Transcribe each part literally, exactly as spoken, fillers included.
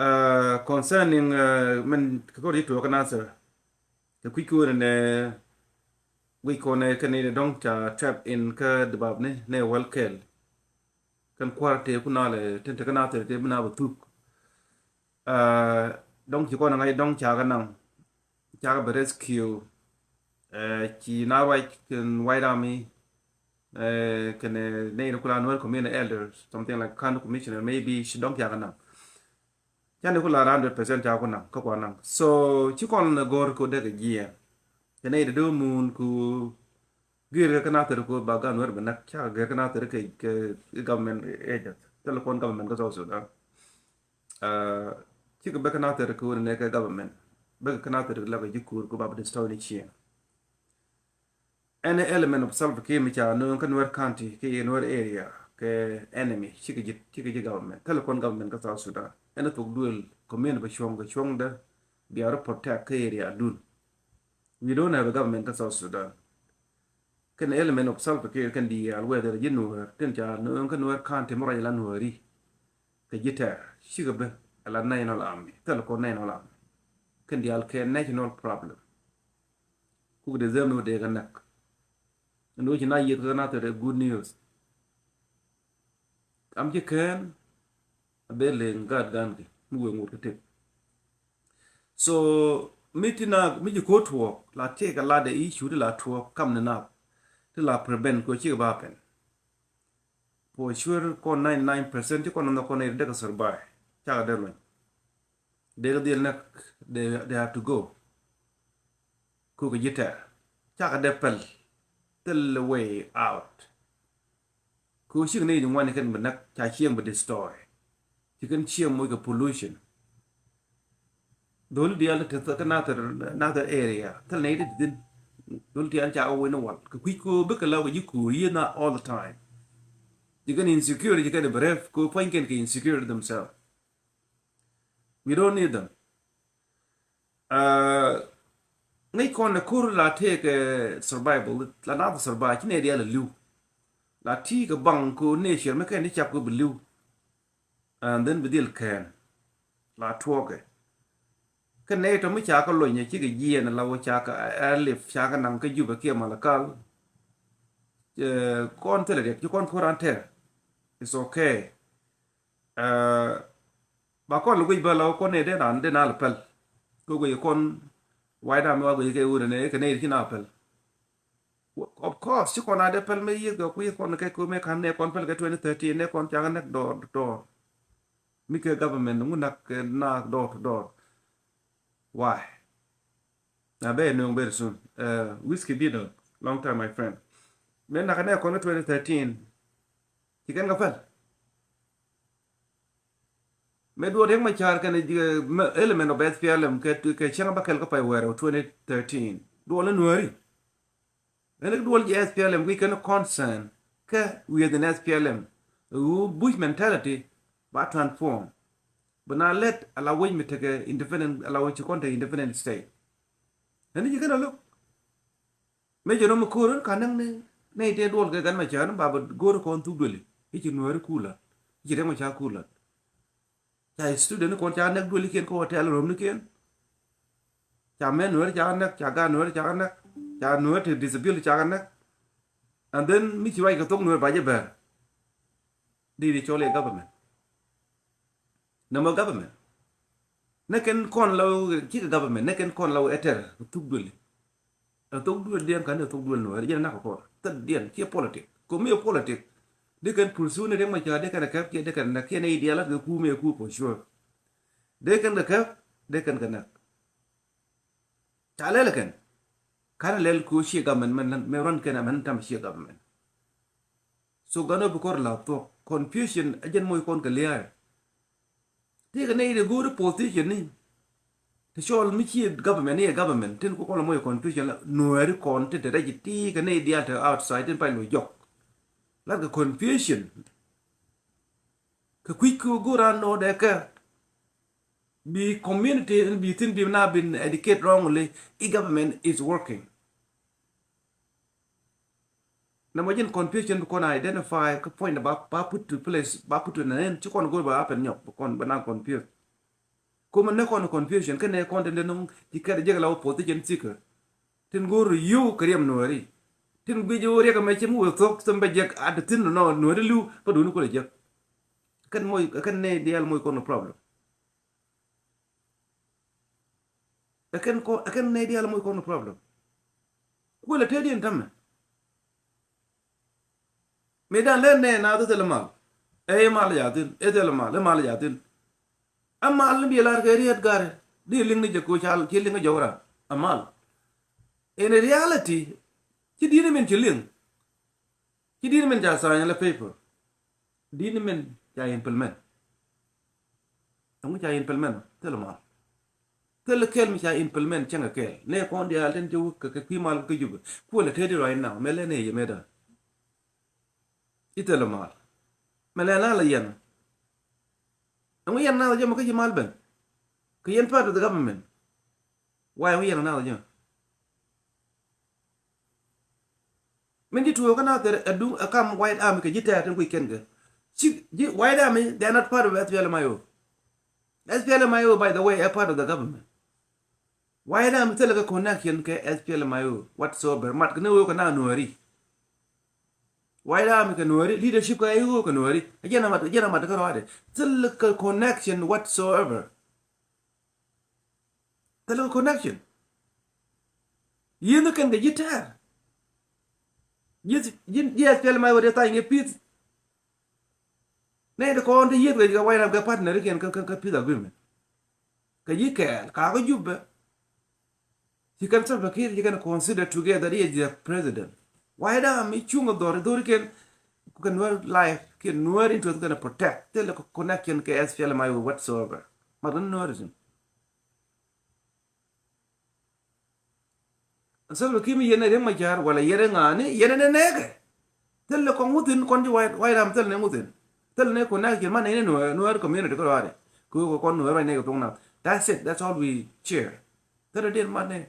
Concerning mɛn kɛ kɔr ji̱ tuɔɔk kä Nasir, kɛ kui̱ kuɔn nɛ wi̱c kɔn nɛ kɛ ni dɔ̱ŋ ca trap in kä dibab ni nɛ wäl kɛl. Kɛn kua̱r tëë ku nalɛ tin te kä Nasir tëë bi na bɛ thuk. Dɔ̱ŋ ci kɔn ŋa̱c dɔ̱ŋ ca kɛ naŋ, ca kɛ bɛ rescue. Ci na ruac kɛn White Army kɛn nɛ ni ku la Nuer community elders, something like county commissioner, maybe ci dɔ̱ŋ ca kɛ naŋ. Ca ni ku la hundred percent ca ku naŋ kä kua naŋ. So ci kɔn nɛ go̱r ku dek jiɛn kɛ nɛ ni dee mun ku gir kɛ kä Nasir ku ba gan Nuer bɛ näk, ca kɛ gir kä Nasir kɛ, kɛ government agent, thil kɔn government kä South Sudan. Cikɛ bä kä Nasir ku ni nɛ kɛ government, bä kä Nasir la kɛ ji̱ kur ku ba bɛ destroy ni ciɛŋ. Any element of Salva Kiir mi ca nööŋ kä Nuer County kɛ yɛ Nuer area kɛ enemy, cikɛ ji̱, cikɛ ji̱ government, thil kɔn government kä South Sudan. Ɛn thok duël community bɛ cuɔ̱ŋ kɛ cuɔ̱ŋdɛ, bia rɔ protect kä area dun. We don't have a government kä South Sudan. Kɛn element of Salva Kiir kɛn diaal, whether ji̱ Nuer tin ca nööŋ kä Nuer County mi ruac ala Nueri kɛ ji̱ tɛr, cikɛ bä ala national army, thil kɔn national army. Kɛn diaal kɛ national problem. Kuk deserve ni wä dee kɛ näk. Ni wä ci na yieth kɛ na thil good news. Am ci kɛn a bɛ leŋ gaat gan kɛ mi wee ŋot kɛ tëk. So mi ti na mi ci ko̱ tuɔɔk la tëëk a lat dee i̱ cu ti la tuɔɔk kam ni nap ti la prevent kɛ cikɛ ba pɛn. For sure kɔn ninety nine percent ti kɔn nɔnɔ kɔn nɛy dee kɛ survive. Cakɛ dee luny. Dee kɛ dhil näk, they, they have to go. Kukɛ ji̱ tɛr. Cakɛ dee pɛl. Thil way out. Kɛ ɣöö cikɛ nɛy ti ŋuan kɛn bi näk, ca ciɛŋ bi destroy. Ci kɛn ciɛŋ moc kɛ pollution. Dholi diaal ti te kä Nasir, Nasir area, thil nɛy ti thi̱n. Dholi diaal ca kɛ wec ni wal. Kɛ kui̱ kɛ ɣöö bikɛ la kɛ ji̱ kuur yiëë na all the time. Ci kɛn insecure, ci kɛn brave, kɛ ɣöö pua̱ny kɛn kɛ insecure themselves. We don't need them. Ŋäc kɔn ɛ ko̱r la tëëkɛ survival, la nath survive, ci nɛy diaal ɛ li̱w. La ti̱i̱ kɛ baŋ kɛ nature mi kɛn ti cak kɛ bi li̱w. And then bi dhil kɛn la tuɔɔkɛ. Kɛ nɛy tɔ̱ mi ca kɛ lony ɛ cikɛ jiɛɛn ɛ la wä ca kɛ airlift ca kɛ naŋ kä Jubɛ kiɛ Malakal. Kɔn thilɛ riɛk ci kɔn ko̱r an tɛr. It's okay. Ba kɔn lɛ guic bä la wä kɔn nɛy dee na dee na lɛ pɛl. Kɛ guic kɔn White Army wa guic kɛ wunɛ nɛ kɛ nɛy ci na pɛl. Of course ci kɔn a dee pɛl mɛ yiëth kɛ kui̱ kɔn kɛ kui̱ mɛ kan nɛ kɔn pɛl kɛ twenty thirteen nɛ kɔn cakɛ näk dɔɔr dɔɔr. Mi kɛ government ŋu nak kɛ nak door to door. Why? Na bɛ nööŋ very soon. Whiskey Bino, long time my friend. Mɛ nak nɛ kɔn kɛ twenty thirteen. Ci kɛn kɛ pɛl. Mëë duɔl Riek Machar kɛn element of S P L M kɛ, kɛ cäŋ bä kɛl kä pay wɛɛr twenty thirteen. Duɔl ni Nuääri. Ɛn duɔl ji̱ S P L M wi̱i̱ kɛn concern kä within S P L M. Wu Bush mentality ba transform. Bä na lɛt ala wec mi tekɛ independent, ala wec ci kɔn tekɛ independent state. Ɛn ji̱ kɛn a lo̱k. Mëë cɛ nɔmɔ ko̱r in ka näk ni nɛy tëë duɔl kɛ gan mɛ cäär ni ba bɛ go̱o̱r kɔn thuk duëli. I̱ ci Nuääri kulan. I̱ ci Riek Machar kulan. Ca student ni kɔn ca näk duëlikiɛn kä hotel room nikiɛn. Ca mɛn Nuääri ca näk, ca gaat Nuääri ca näk. Ca Nuääri te disability ca näk. And then mi ci ruac kɛ thok Nuääri ba jɛ bɛr. Di di cɔl i̱ government. Nɛ mɔ government. Nɛ kɛn kɔn la wee cikɛ government, nɛ kɛn kɔn la wee ɛ tɛr thuk duëli. Ɛ thok duël diɛn kan ɛ thok duël Nuääri jɛn nak kɔn. Thil diɛn kiɛ politic. Kɛ mi ɛ politic. Dee kɛn pursue ni Riek Machar dee kɛn ɛ käp kiɛ dee kɛn ɛ näk kiɛ nɛ idialat kɛ kuumɛ ɛ kuum for sure. Dee kɛn kɛ käp, dee kɛn kɛ näk. Ca lɛl ɛ kɛn. Kan ɛ lɛl kɛ ɣöö ciɛ government mɛn, mɛ run kɛn ɛ mɛn tam ciɛ government. So gan ɔ bi kɔr la thuɔ̱k. Confusion ɛ jɛn moc kɔn kɛ lia̱a̱. Tëëkɛ nɛy ti go̱o̱ri position ni. Ti cɔl mi ci government ni ɛ government tin ku kɔn la moc confusion la Nuääri kɔn tin te rɛc ti kɛ nɛy diaal te outside tin pay lo jɔk. Lat kɛ confusion. Kɛ kui̱c kɛ go̱o̱r an nɔ dɛ kɛ bi community in bi thin bi na bin educate wrongly, i government is working. Nɛ mɔ jin confusion bi kɔn identify kä point ba, ba put to place, ba put to an end. Ci kɔn go̱o̱r ba happen nyɔk, bi kɔn ba na confuse. Kumɛ ni kɔn confusion kɛnɛ kɔn tin den nɔŋ ti kɛt jek la opposition seeker. Tin go̱o̱r yio̱w kɛ riɛm Nuääri. Tin guic wä riɛk ɛmɛ cɛ mi wee thok thom bɛ jek a te thin nɔ Nuääri li̱w bä duuni kulɛ jek. Kɛn moc kɛn nɛ diaal moc kɔn problem. Ɛ kɛn kɔ ɛ kɛn nɛ diaal moc kɔn problem. Kuël ɛ tëëdiɛn tämɛ. Mëë dan lɛ nɛ naath ɛ thilɛ mal. Ɛ i̱ mal yathin ɛ thilɛ mal ɛ mal yathin. Ɛ mal ni bi lar kɛ riet garɛ di liŋ ni jɛ ko cal ci liŋ jɔk ran. Ɛ mal. In reality ci di̱t ni min ci liŋ. Ci di̱t ni min ca sign lɛ paper. Di̱t ni min ca implement. Ɛŋu ca implement thilɛ mal. Thilɛ kɛl mi ca implement cäŋ kɛ kɛl nɛ kɔn diaal tin ci wä kɛ kɛ kui̱ mal kä Jubɛ. Kuël ɛ tëëdi right now mɛ lɛ nɛ yɛ mɛ dan. I̱ thilɛ mal. Mɛ lɛ na lɛ yɛn. Ɛŋu yɛn na lɛ jɛ mɛ kä ci mal ben. Kɛ yɛn part of the government. Why ɛŋu yɛn na lɛ jɛ. Min ji̱ tuɔɔk kä na thɛr ɛ duŋ ɛ kam White Army kɛ ji̱ tɛɛr tin kui̱ kɛn kɛ. Ci ji̱ White Army they are not part of S P L M I O. S P L M I O by the way ɛ part of the government. White Army thilɛ kɛ connection kɛ S P L M I O whatsoever. Mat kɛ ni ɣöö kɛ na Nuääri. White Army kɛ Nuääri leadership kɛ ɣöö kɛ Nuääri. Ɛ jɛn a mat ɛ jɛn a mat kä rɔɔdɛ. Thilɛ kɛ connection whatsoever. Thilɛ kɛ connection. Yieth ni kɛn kɛ ji̱ tɛɛr. Ji̱ ji̱ ji̱ S P L M I O dee thany kɛ peace. Nɛ ti kɔn ti yieth kɛ ji̱ kɛ White Army kɛ partner kiɛn kä kä peace agreement. Kɛ ji̱ kɛɛl ka kä Jubɛ. Ci kɛn Salva Kiir ci kɛn consider together i̱ the president. White Army cuŋ dhɔr dhori kɛn kɛ Nuer life kɛ Nuer interest kɛn protect thilɛ connection kɛ S P L M I O whatsoever. Mat kɛn Nuer isin. Salva Kiir mi yɛn ɛ Riek Machar wala yɛn ɛ ŋa̱a̱ni yɛn ɛ nɛ nɛɛkɛ. Thilɛ kɔn wuthin kɔn ji̱ White White Army thilɛ nɛ wuthin. Thilɛ nɛ connection man nɛ ni Nuer Nuer community kä rɔɔdɛ. Kɛ kɔn Nuer ruac nɛ kɛ thuɔ̱k nath. That's it. That's all we share. Thilɛ diɛn man nɛ.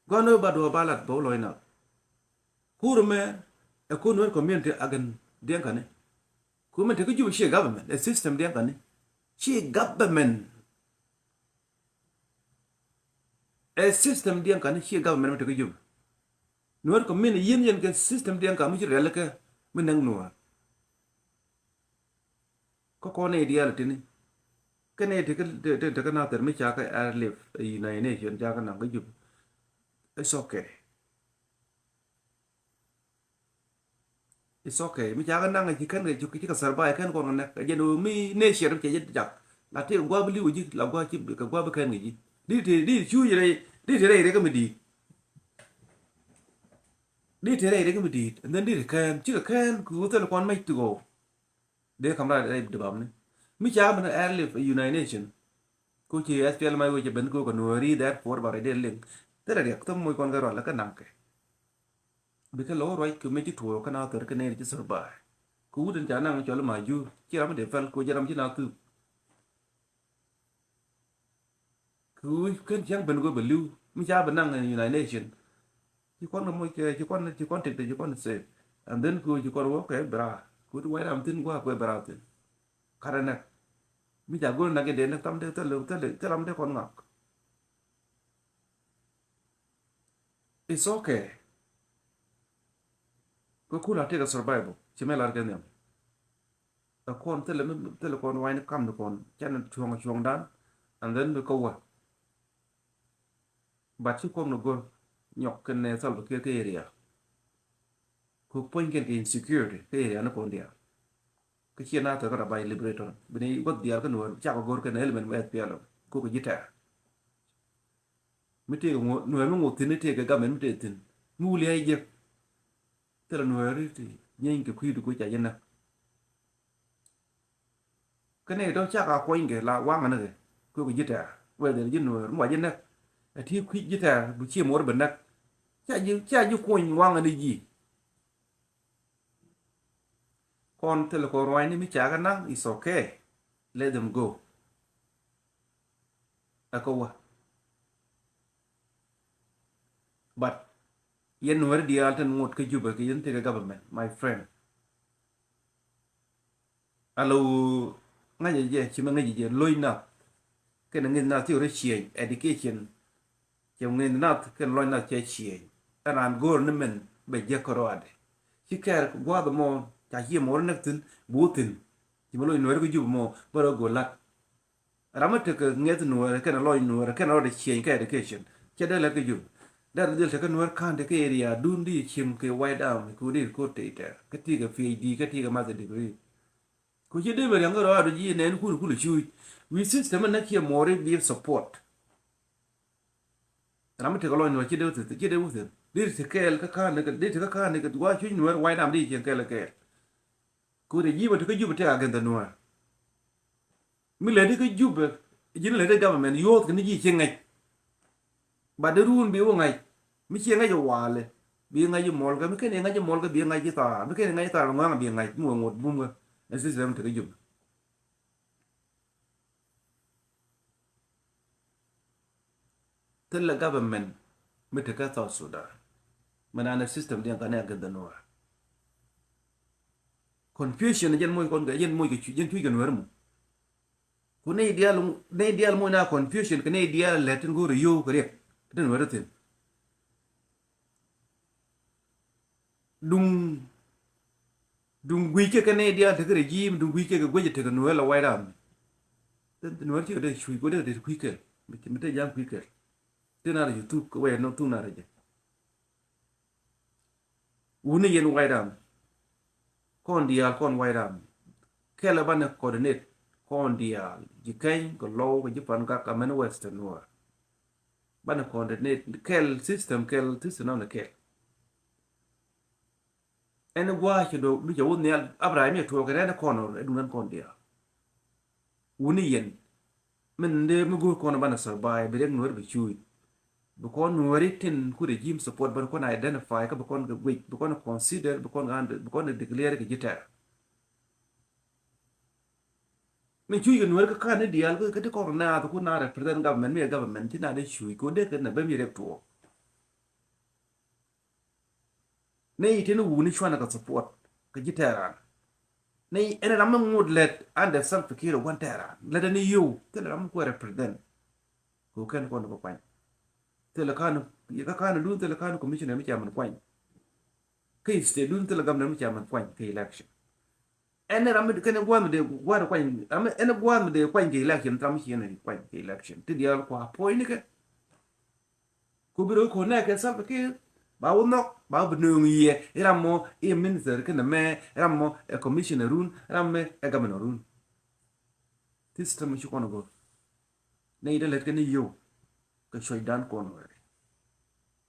Gɔn wä ba duɔ ba lat bä wä lɔc nath. Kur mɛ ɛ kun Nuer community agɛn diɛn kani. Kumɛ te kä Jubɛ ciɛ government ɛ system diɛn kani. Ciɛ government. Ɛ system diɛn kani ciɛ government mi te kä Jubɛ. Nuer community yieth yɛn kɛ system diɛn kani mi ci rialikä mi näk Nuer. Kä kɔn i̱ diaal tini. Kɛn i̱ tekä tekä nathɛr mi ca kä airlift ɛ United Nation ca kä naŋ kä Jubɛ. It's okay. It's okay. Mi ca kä naŋ ci kɛn kɛ ci kɛ survive kɛn kɔn kɛ nɛk kɛ jɛn ɣöö mi nation cɛ jɛ jak. La tëë kɛ gua̱a̱p bi li̱w ji̱ la gua̱a̱p ci kɛ gua̱a̱p bi kɛn kɛ ji̱. Di ti di ti cuuc rɛy di ti rɛy rɛy kä mi di̱i̱t. Di ti rɛy rɛy kä mi di̱i̱t and then di ti kɛn ci kɛ kɛn kɛ ɣöö thil kɔn mɛc ti ɣɔw. Dee kam raar ɛ dibamni mi ca mɛn airlift ɛ United Nation. Ko ci S P L M I O cɛ ben ko kɛ Nuääri therefore ba rɛy dee liŋ. Thilɛ riɛk thop moc kɔn kɛ rual kä naŋkɛ. Bikɛ lo̱w ruac kɛ mëë ci tuɔɔk kä na thɔr kä nɛy ci survive. Kɛ wut in ca naŋ cɔl ma jur ci ram mi dee pɛl ko jɛ ram ci na thuk. Kɛ ɣöö kän cäŋ ben go̱o̱r bɛ li̱w mi ca bɛ naŋ in United Nation. Ci kɔn kɛ moc kɛ ci kɔn ci kɔn tik te ci kɔn safe. And then kɛ ɣöö ci kɔn wä kɛ bɛ raar kɛ ɣöö ti wac ram thi̱n gua̱a̱k kuɛ bɛ raar thi̱n. Kat ɛ näk mi ca go̱o̱r näk in dee näk tham dee thil thil thil ram dee kɔn ŋak. It's okay. Kɛ kul a tekɛ survival ci mɛ lar kɛ nhiam. Ɛ kɔn thilɛ mi thilɛ kɔn wany ni kam ni kɔn can cuɔ̱ŋ cuɔ̱ŋdan. And then mi kä wä. But ci kɔn ni go̱r nyɔk kɛn nɛ Salva Kiir kä area. Kɛ puɔ̱ny kɛn kɛ insecurity kä area ni kɔn diaal. Kä ciɛ na thɛ kä Rabai Liberator bini gua̱th diaal kä Nuäär cakɔ go̱r kɛn element mɛ S P L M kukɛ ji̱ tɛɛr. Mi tëëkɛ Nuäär mi ŋoth thi̱n, mi tëëkɛ government mi tëëkɛ thi̱n mi wuli a jiäk. Thilɛ Nuääri ti nyieeny kɛ kui̱du ku ca ji̱ näk. Kä nɛy tɔ̱ cak a kuɔnykɛ la waŋä nikɛ kukɛ ji̱ tɛɛr whether ji̱ Nuäär mi wa ji̱ näk. Ɛ ti kui̱ ji̱ tɛɛr bi ciɛ muɔr bi näk. Ca ji̱ ca ji̱ kuɔny waŋä ni ji̱. Kɔn thilɛ kɔn ruanyni mi ca kɛ naŋ, it's okay. Let them go. Ɛ kä wä. But yɛn Nuääri diaal tin ŋot kä Jubɛ kɛ yɛn tekɛ government, my friend. Alo, ŋäcɛ jɛ ci mɛ ŋäcɛ jɛ lo̱c nath. Kɛnɛ ŋi̱th nath ti rɔ ciɛny, education. Cɛ ŋi̱th nath kɛnɛ lɔc nath cɛ ciɛny. Ɛn raan go̱o̱r ni mɛn bɛ jek kärɔadɛ. Ci kɛɛr gua̱a̱th mɔ ca ciɛ mɔ rɔ näk thi̱n, bu thi̱n. Ci mɛ lo̱c nuɛɛr kä jup mɔ bä rɔ go̱o̱r la̱t. Ram mi tekɛ ŋi̱eth nuɛɛr kɛnɛ lɔc nuɛɛr kɛnɛ rɔɔdɛ ciɛny kɛ education. Cɛ dee lät kä jup. Dee rɔ dhil tekɛ nuɛɛr ka̱n tekɛ area dun di cieŋ kɛ White Army kɛ wä di kɛ ko̱r tey tɛr. Kä ti kɛ P H D, kä ti kɛ master degree. Ku ci dee bɛ riaŋ kɛ rɔɔdu ji̱ nɛn kul kul cuuc. Wi̱i̱ system in näk ciɛ mɔɔri bi support. Ram mi tekɛ lɔc nuɔr ci dee wuthith, ci dee wuthith. Dee ti kɛɛl kä ka̱n ni kɛ, dee ti kä ka̱n ni kɛ, wa cuc nuɔr White Army dee cieŋ kɛɛl kɛɛl. Ku dee ji̱ bɛ tekɛ jup tekɛ against the nuɔr. Mi lɛ dee kä jup, ji̱n lɛ dee government, yuɔth kɛ ni ji̱ cieŋ ŋäc. Ba dee run bi wä ŋa̱c. Mi ciɛ ŋa̱c ɛ walɛ. Bi ŋa̱c ɛ mɔlkä. Mi kɛn ɛ ŋa̱c ɛ mɔlkä bi ŋa̱c ɛ thaar. Mi kɛn ɛ ŋa̱c ɛ thaar bi ŋɔaŋ bi ŋa̱c. Mi wä ŋot bumkä. Ɛ system tekɛ jup. Thilɛ government mi tekɛ South Sudan. Mi nanɛ system diɛn kanɛ against the nuɔr. Confusion jɛn moc kɔn kɛ, jɛn moc kɛ cu, jɛn cuc kɛ nuɛr mu. Ku nɛy diaal, nɛy diaal moc na confusion kɛ nɛy diaal lɛt tin go̱o̱r yio̱w kɛ riɛk tin wä ri thi̱n. Duŋ, duŋ gui̱c kɛ kɛ nɛy diaal tekɛ regime, duŋ gui̱c kɛ kɛ guic tekɛ nuɛɛr la White Army. Tin nuɛɛr cikɛ dee cuc kɛ dee dee kui̱ kɛl. Mi te ja̱a̱ŋ kui̱ kɛl. Tin a rɛ ju thuk kɛ wɛy nɔ thuk na rɛ jɛ. Wuni yɛn White Army. Kɔn diaal kɔn White Army. Kɛl ɛ banɛ coordinate. Kɔn diaal. Ji̱ Keny kɛ Lɔw kɛ ji̱ Pangak amɛn Western Nuer. Banɛ coordinate. Kɛl system, kɛl system namɛ kɛl. Ɛn gua̱a̱c cɛ dɔ̱ mi cɛ wä nhial Abraham yɛ tuɔɔk kɛ rɛn kɔn ɛ duŋdän kɔn diaal. Wuni yɛn. Min dee mi go̱o̱r kɔn banɛ survive, bi riɛk nuɔ̱ɔ̱ri bi cuuc. Bi kɔn nuɔ̱ɔ̱ri tin ku regime support, ban kɔn identify, kä bi kɔn kɛ guic, bi kɔn consider, bi kɔn kɛ, bi kɔn declare kɛ ji̱ tɛr. Min cuuc kɛ nuɔ̱ɔ̱ri kä ka̱n ni diaal, kä ti kɔn naath ku na represent government, mi ɛ government, ti na dee cuuc, kɛ dee kɛ na bem yɛ riɛk tuɔɔk. Nɛy tin wuni cuanɛ kɛ support kɛ ji̱ tɛɛran. Nɛy ɛn ram mi ŋot lɛt under Salva Kiir ɛ gua̱n tɛɛran. Lɛt ɛn yio̱w thilɛ ram mi kuɛ represent. Kɛ kɛn kɔn kɛ kuany. Thilɛ ka̱n yɛ kä ka̱n dun, thilɛ ka̱n commissioner mi ca min kuany. Kä state dun thilɛ governor mi ca min kuany kɛ election. Ɛn ram mi kɛn gua̱n mi dee gua̱n kuany, ram mi ɛn gua̱n mi dee kuany kɛ election, ram mi ci ɛn kuany kɛ election. Ti diaal kua puɔ̱ny ni kɛ. Ku bi rɔ kɔn nɛ kɛ Salva Kiir, ba wä nhɔk, ba wä bi nööŋ yɛ, iram mɔ i̱ minister kɛnɛ mɛ, iram mɔ ɛ commissioner run, iram mɛ ɛ governor run. System ci kɔn go̱r. Nɛ i̱ dee lät kɛn i̱ yio̱w kɛ cuɔ̱cdan kɔn wɛrɛ.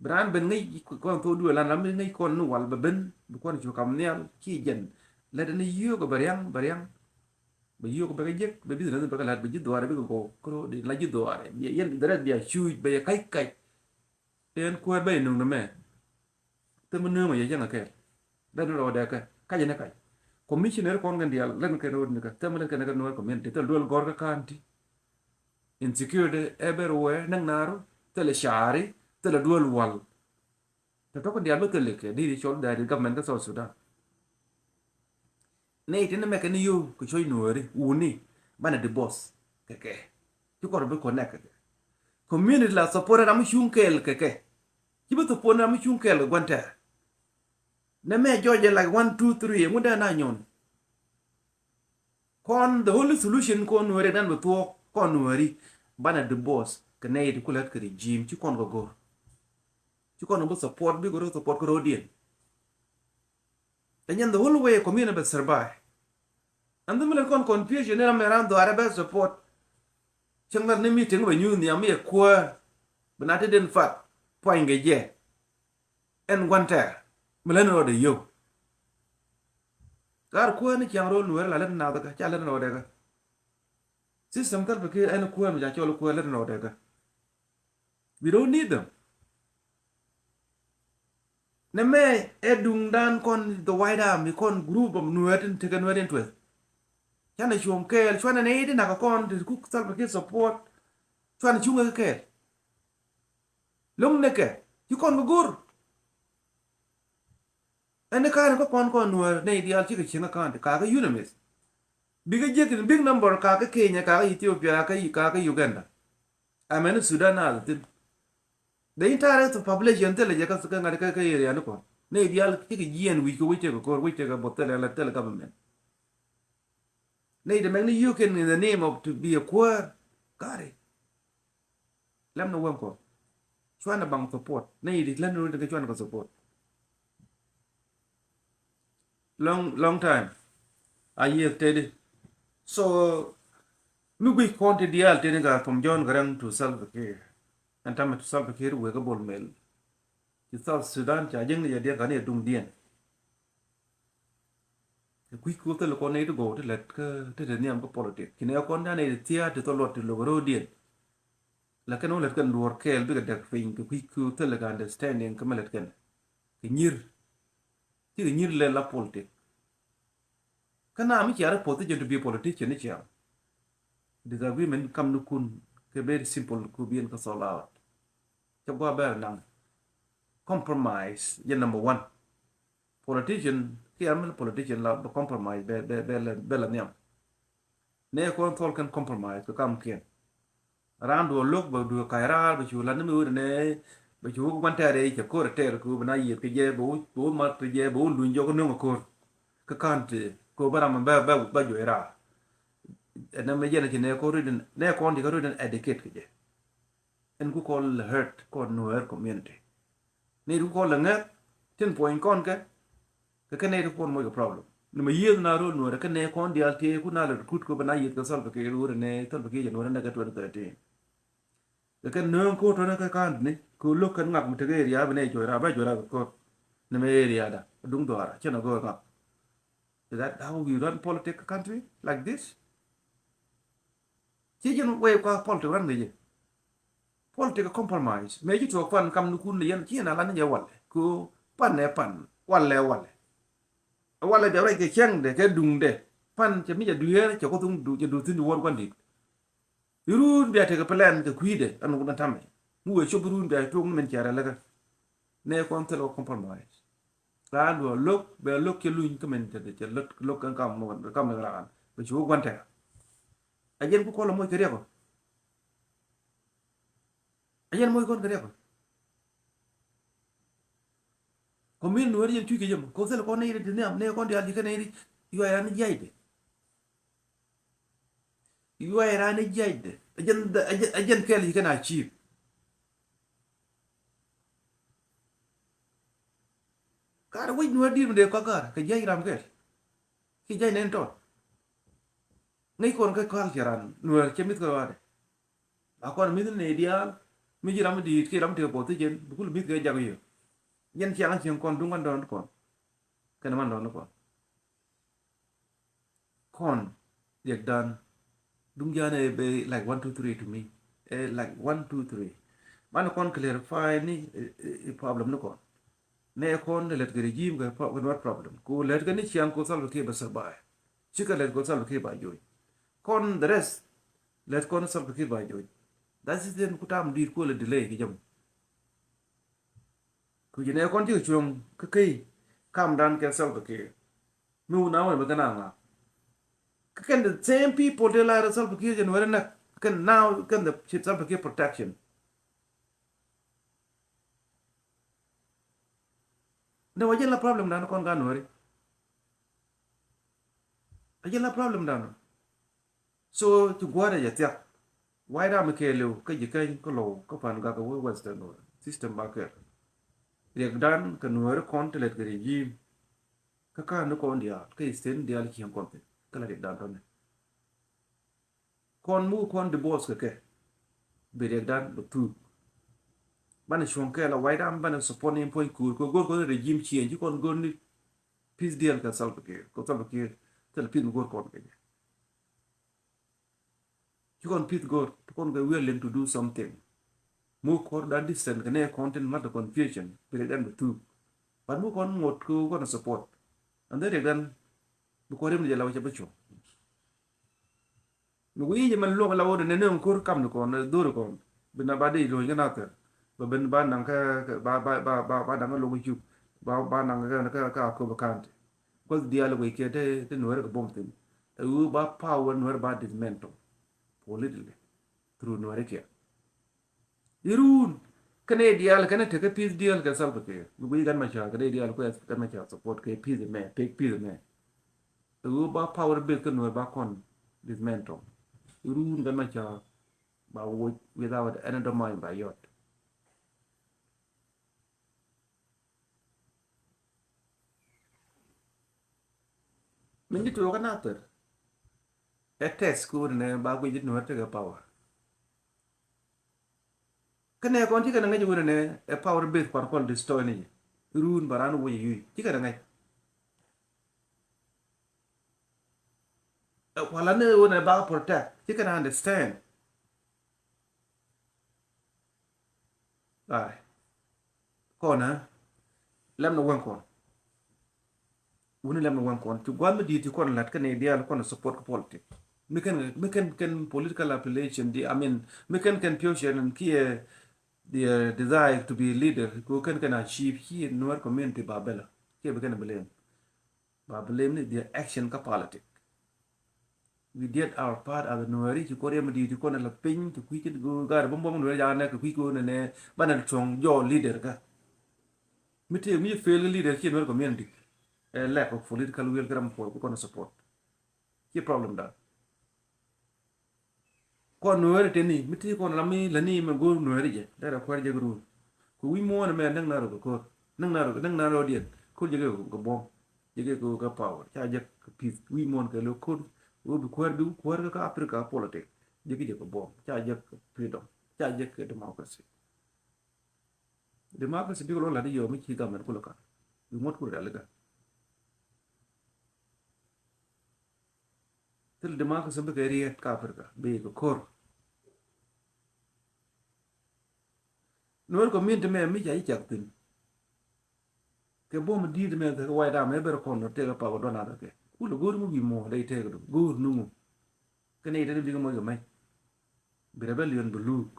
Bi raan ben ŋäc kɔn thok duëë lan ram mi ŋäc kɔn ni wal bɛ ben, bi kɔn cu kam nhial, ci jɛn. Lät ni yio̱w kɛ bɛ riaŋ, bɛ riaŋ. Bɛ yio̱k bɛ kɛ jek, bɛ business bɛ kɛ la̱t, bɛ ji̱ dhuaarɛ bikɛ gɔw. Kɛ ro̱o̱di la ji̱ dhuaarɛ. Yɛn the rest bia cuuc bɛ yɛ kac kac. Tëë ɛn kuäär bɛ yɛ nöŋ nɛ mɛ. Thimɛ nööŋ ɔ yɛ cäŋ ɛ kɛɛl. Lät ni rɔɔdɛ kɛ kac ɛn ɛ kac. Commissioner kɔn kɛn diaal lät ni kɛn ro̱o̱di ni kɛ thimɛ lät kɛn ɛ kɛ Nuer community thil duel gɔ̱r kä county. Insecurity everywhere näk naaru thilɛ caari thilɛ duel wal. Tɔ̱tɔ̱ kɛn diaal bä thil kɛ di di cɔl da̱a̱ di government kä South Sudan. Nɛy tin mɛ kɛ ni yio̱w kɛ cuɔ̱c Nuääri wuni banɛ divorce kɛ kɛ. Ci kɔn bi connect kɛ kɛ. Community la support ram mi cuŋ kɛɛl kɛ kɛ. Ci bi support ram mi cuŋ kɛɛl kɛ gua̱n tɛɛr. Nɛ mɛ jɔɔc jɛ like one, two, three, ŋut dee na nyɔn. Kɔn the only solution kɔn Nuääri dan bi thuɔɔk kɔn Nuääri banɛ divorce kɛ nɛy ti kulät kɛ regime ci kɔn kɛ go̱r. Ci kɔn bi support, bi kɛ rɔ support kɛ rɔɔdiɛn. Ɛ nyɛn the whole way community bɛ survive. Ɛn the minute kɔn confusion ni ram mi ram dhuaarɛ bɛ support. Cäŋ lat ni meeting bɛ nyuuth nhiam mi ɛ kuäär. Bi na ti den fat puany kɛ jɛ. Ɛn gua̱n tɛɛr mi lät ni rɔɔdɛ yio̱w. Kar kuäär ni ciaŋ ro̱l Nuäär la lät ni naath kä ca lät ni rɔɔdɛ kä. System Salva Kiir ɛn kuäär mi ca cɔl kuäär lät ni rɔɔdɛ kä. We don't need them. Nɛ mɛ ɛ duŋdan kɔn the White Army kɔn group of Nuer tin tekɛ Nuer interest. Canɛ cuɔ̱ŋ kɛɛl, cuanɛ nɛ i̱ di nak kɔn ti kuk Salva Kiir support. Cuanɛ cuŋ kɛ kɛɛl. Lo̱ŋ nɛ kɛ ci kɔn kɛ go̱r. Ɛn ni ka̱n kä kɔn kɔn Nuer nɛ i̱ diaal cikɛ cieŋ kä ka̱n ti ka̱ kä UNMISS. Bikɛ jiäk in big number kakä Kenya, kakä Ethiopia, kakä, kakä Uganda. Amɛn Sudan a thi̱n. The entire population thilɛ jɛ kä, kä ŋa̱t kä, kä area ni kɔn. Nɛy diaal cikɛ jiɛɛn wi̱c kɛ, wi̱c tekɛ ko̱r, wi̱c tekɛ both, thilɛ, thilɛ government. Nɛy ti mɛk ni yio̱o̱k in the name of to be a kuäär. Gari. Lɛm ni wäŋ kɔ. Cuanɛ baŋ support. Nɛy ti lɛm ni wä ti kɛ cuanɛ kɛ support. Long, long time. A yiëth tëëdi. So, mi guic kɔn ti diaal tëëdi ka from John Garang to Salva Kiir. Ɛn tamɛ to Salva Kiir wëë kä Bol Mel. Ci South Sudan ca jiäkni jɛ diɛn ka ni ɛ duŋdiɛn. Kɛ kui̱ ku thil kɔn nɛy ti gɔw ti lät kä ti te nhiam kä politik. Ci nɛ kɔn dan nɛy ti thia̱a̱ ti thɔ luɔt ti lo̱k ro̱o̱diɛn. Lakin wä lät kɛn luɔr kɛɛl bikɛ dɛk piny kɛ kui̱ ku thil kɛ understanding kä mi lät kɛn. Kɛ nyir. Cikɛ nyir lɛ la politik. Kä na mi cia ri position to be a politician ni cia. Disagreement kam ni kun kɛ very simple ku bien kä solve out. Cɛ gua bɛr naŋ. Compromise yɛ number one. Politician, kiɛ amil politician la bɛ compromise bɛ, bɛ, bɛ la, bɛ la nhiam. Nɛ kɔn thol kɛn compromise kɛ kam kiɛn. Raan duɔ lo̱k bɛ duɔ ka̱c raar bɛ cu lat ni mi wut nɛ bɛ cu wuk guan tɛɛr i̱ cɛ ko̱r tɛɛr ku bɛ na yieth kɛ jɛ bɛ wuk, bɛ wuk mat kɛ jɛ bɛ wuk luny jɔk nöŋ ko̱r. Kä ka̱n ti ko bä ram bɛ, bɛ, bɛ juɔc raar. Ɛn nɛ mɛ jɛn ci nɛ kɔn ri din, nɛ kɔn ti kä ri din educate kɛ jɛ. Ɛn ku kɔn lɛ hurt kɔn Nuer community. Ni ku kɔn lɛ ŋɛk tin puɔ̱ny kɔn kɛ. Kɛ kɛ nɛ ti kɔn moc kɛ problem. Ni mɛ yieth na rol Nuer kɛ nɛ kɔn diaal tëë ku na lɛ recruit kɛ bɛ na yieth kɛ Salva Kiir wurɛ nɛ Salva Kiir jɛ Nuer nɛ kɛ twenty thirteen. Kɛ kɛ nööŋ ko̱r tɔnɛ kɛ ka̱n ni kɛ lo̱k kɛn ŋak mi tekɛ area bɛ nɛ juɔc raar bɛ juɔc raar kɛ ko̱r. Ni mɛ area da duŋ dhuaara cɛn a go̱o̱r ŋak. Is that how we run politic country like this? Ci ji̱n wee kua politic ran kɛ jɛ. Politic a compromise. Mëë ci tuɔɔk pan kam ni kun ni yɛn ci yɛn a lan ni jɛ walɛ. Ko pan nɛ pan. Walɛ walɛ. Walɛ bia ruac kɛ cɛŋdɛ kɛ duŋdɛ. Pan cɛ mi jɛ dueer cɛ kuth duŋ du cɛ du thi̱n di wuɔr gua̱n dit. Iruun bia tekɛ plan kɛ kui̱dɛ ɛn wun a tamɛ. Mi wee cop iruun bia tuɔɔk ni min cɛ rɛ läkä. Nɛ kɔn thil kɔ compromise. Raan duɔ lo̱k bɛ lo̱k cɛ luny kä min cɛ lo̱k kɛn kam mɔ kam ni raan bɛ cu wä gua̱n tɛka. A jɛn ku kɔl a moc kɛ riɛk ɔ. A jɛn moc kɔn kɛ riɛk ɔ. Kɔmin Nuɛr jɛn cuc kɛ jɛ mɔ kɔ thil kɔn ni ri ti nhiam ni kɔn diaal ji̱ kɛn ni ri. Yuay raan ni jiac dɛ. Yuay raan ni jiac dɛ. A jɛn, a jɛn, a jɛn kɛl ji̱ kɛn a ciip. Kaat wec Nuɛr di̱i̱t mi dee kɔak ga̱a̱r kɛ jiac ram kɛl. Ki jiac nɛn tɔt. Ŋäc kɔn kä culture an Nuɛr cɛ mi̱th kɛ ɣɔaadɛ. A kɔn mi̱th ni diaal mi ji̱ ram mi di̱i̱t ki ram ti kɛ puɔth thiecen bi kul mi̱th kɛ jak yio̱. Yɛn ciaŋ cieŋ kɔn duŋ kɔn dɔɔn kɔn. Kɛn man dɔɔn kɔn. Kɔn riɛkdan duŋ jan ɛ bɛ like one two three to me. Ɛ like one two three. Man kɔn clarify ni ɛ, ɛ, ɛ problem ni kɔn. Nɛ kɔn lɛ lɛt kɛ regime kɛ pro-, kɛ Nuɛr problem. Ko lɛt kɛ ni ciaŋ ko Salva Kiir bɛ survive. Cikɛ lɛt ko Salva Kiir ba joc. Kɔn the rest lɛt kɔn Salva Kiir ba joc. That is then ku tam di̱i̱t ko lɛ delay kɛ jɛ mɔ. Ku ji̱ nɛ kɔn cikɛ cuɔ̱ŋ kä key kamdan kɛ Salva Kiir. Mi wun a wä mɛ kɛn a ŋa. Kä kɛn the same people te la rɛ Salva Kiir jɛ Nuɛr näk kɛn now kɛn the Salva Kiir protection. Nɛ wa jɛn la problem dan kɔn ka Nuɛri. A jɛn la problem dan. So ci gua̱a̱r jɛ thiak. Why ram kɛɛliw kä ji̱ keny kä low kä pan gak wä Western world system ba kɛɛl. Riɛkdan kɛ Nuɛri kɔn ti lɛt kɛ regime. Kä ka̱n ni kɔn diaal kä Eastern diaal cieŋ kɔn thin kä la riɛkdan tɔni. Kɔn muk kɔn divorce kɛ kɛ. Bi riɛkdan bi thuk. Banɛ cuɔ̱ŋ kɛ la White Army banɛ support ni puɔ̱ny kuur kɛ go̱r kɔn regime change ci kɔn go̱r ni peace deal kɛ Salva Kiir kɛ Salva Kiir thil peace mi go̱r kɔn kɛ jɛ. Ci kɔn peace go̱r ti kɔn kɛ willing to do something. Muk kɔr dan distance kɛ nɛ kɔn tin mat confusion bi riɛkdan bi thuk. But muk kɔn ŋot kɛ kɔn support. And then riɛkdan bi kɔn rim ni jɛ la wä cɛ bi cuɔ̱ŋ. Mi wi̱i̱ jɛ mɛn luɔk la wä dɛ nɛ nööŋ ko̱r kam ni kɔn dhori kɔn bi na ba di luɔ̱ny kä nathɛr. Ba ben ba naŋ kä ba ba ba ba ba naŋ kä luɔk cuk ba ba naŋ kä kä kä Akobo County. Kuɔth diaal wi̱i̱ kiɛ te te Nuɛri kɛ bom thin. Ɛ ɣöö ba power Nuɛr ba dismantle politically through Nuɛri kiɛ. Irun kɛnɛ diaal kɛnɛ tekɛ peace deal kɛ Salva Kiir. Mi guic Gat Machar kɛnɛ diaal kuɛ Gat Machar support kɛ peace mɛ, pek peace mɛ. Ɛ ɣöö ba power base kä Nuɛr ba kɔn dismantle. Irun Gat Machar ba woc without any domain ba yɔt. Min ji̱ tuɔɔkä Nathir ɛ test kɛ wunɛ nɛ ba guic ji̱ Nuɛr tekɛ power. Kä nɛ kɔn ci kɛn ŋäc wunɛ nɛ ɛ power base kuan kɔn destroy ni ji̱. Run ba ran wuc yui ci kɛn ŋäc. Ɛ kuala ni wunɛ ba protect ci kɛn understand. Ay. Kɔn ɛ lɛm ni wɛŋ kɔn. Wuni lɛm ni wɛŋ kɔn ci gua̱n mi di̱i̱t ci kɔn lat kɛn diaal kɔn support kɛ politic. Mi kɛn mi kɛn kɛn political affiliation di, I mean, mi kɛn kɛn future ni kiɛ the desire to be leader ko kɛn kɛn achieve kiɛ Nuer community ba bɛla kiɛ bi kɛn blame. Ba blame ni their action kä politic. We did our part as a Nuɛri ci kɔn riɛm di ti kɔn la piny ti kui̱ ci go gar bom bom Nuɛri ja nɛ ki kui̱ ko nɛ nɛ banɛ tuɔŋ jɔ leader ka. Mi te mi fail leader ci Nuɛri community. Ɛ lack of political will kɛ ram puɔl ku kɔn support. Ci problem da. Kɔn Nuɛri teni mi ti kɔn ram mi lani mɛ go̱o̱r Nuɛri jɛ derɛ kuɛr jɛ run. Ku wi̱c muɔ̱ɔ̱n mɛ näŋ na rok kɛ ko̱r näŋ na rok näŋ na rok diɛn ko̱r jɛ kɛ kɛ buɔ̱m jɛ kɛ kɛ kɛ power ca jɛ kɛ peace wi̱c muɔ̱ɔ̱n kɛ lo ko̱r. Wä bi kuɛr bi kuɛr kɛ Africa politic jɛ kɛ jɛ kɛ buɔ̱m ca jɛ kɛ freedom ca jɛ kɛ democracy. Democracy bikɛ lɔ lat i̱ yɔ mi ci government kulɛ ka bi ŋuɔ̱t kulɛ rialikä. Thil democracy bikɛ riet kä Africa bikɛ ko̱r. Nuer community mɛ mi ca ji̱ cak thi̱n. Kɛ buɔ̱m di̱i̱t mɛ kɛ White Army ber kɔn tekɛ pak dɔn adɔ kɛ kulɛ go̱o̱r mi wi̱i̱ muɔ̱ɔ̱n dee tekɛ du go̱o̱r nuŋu. Kɛn i̱ teni bikɛ moc kɛ mɛc. Bi rebellion bi luuk.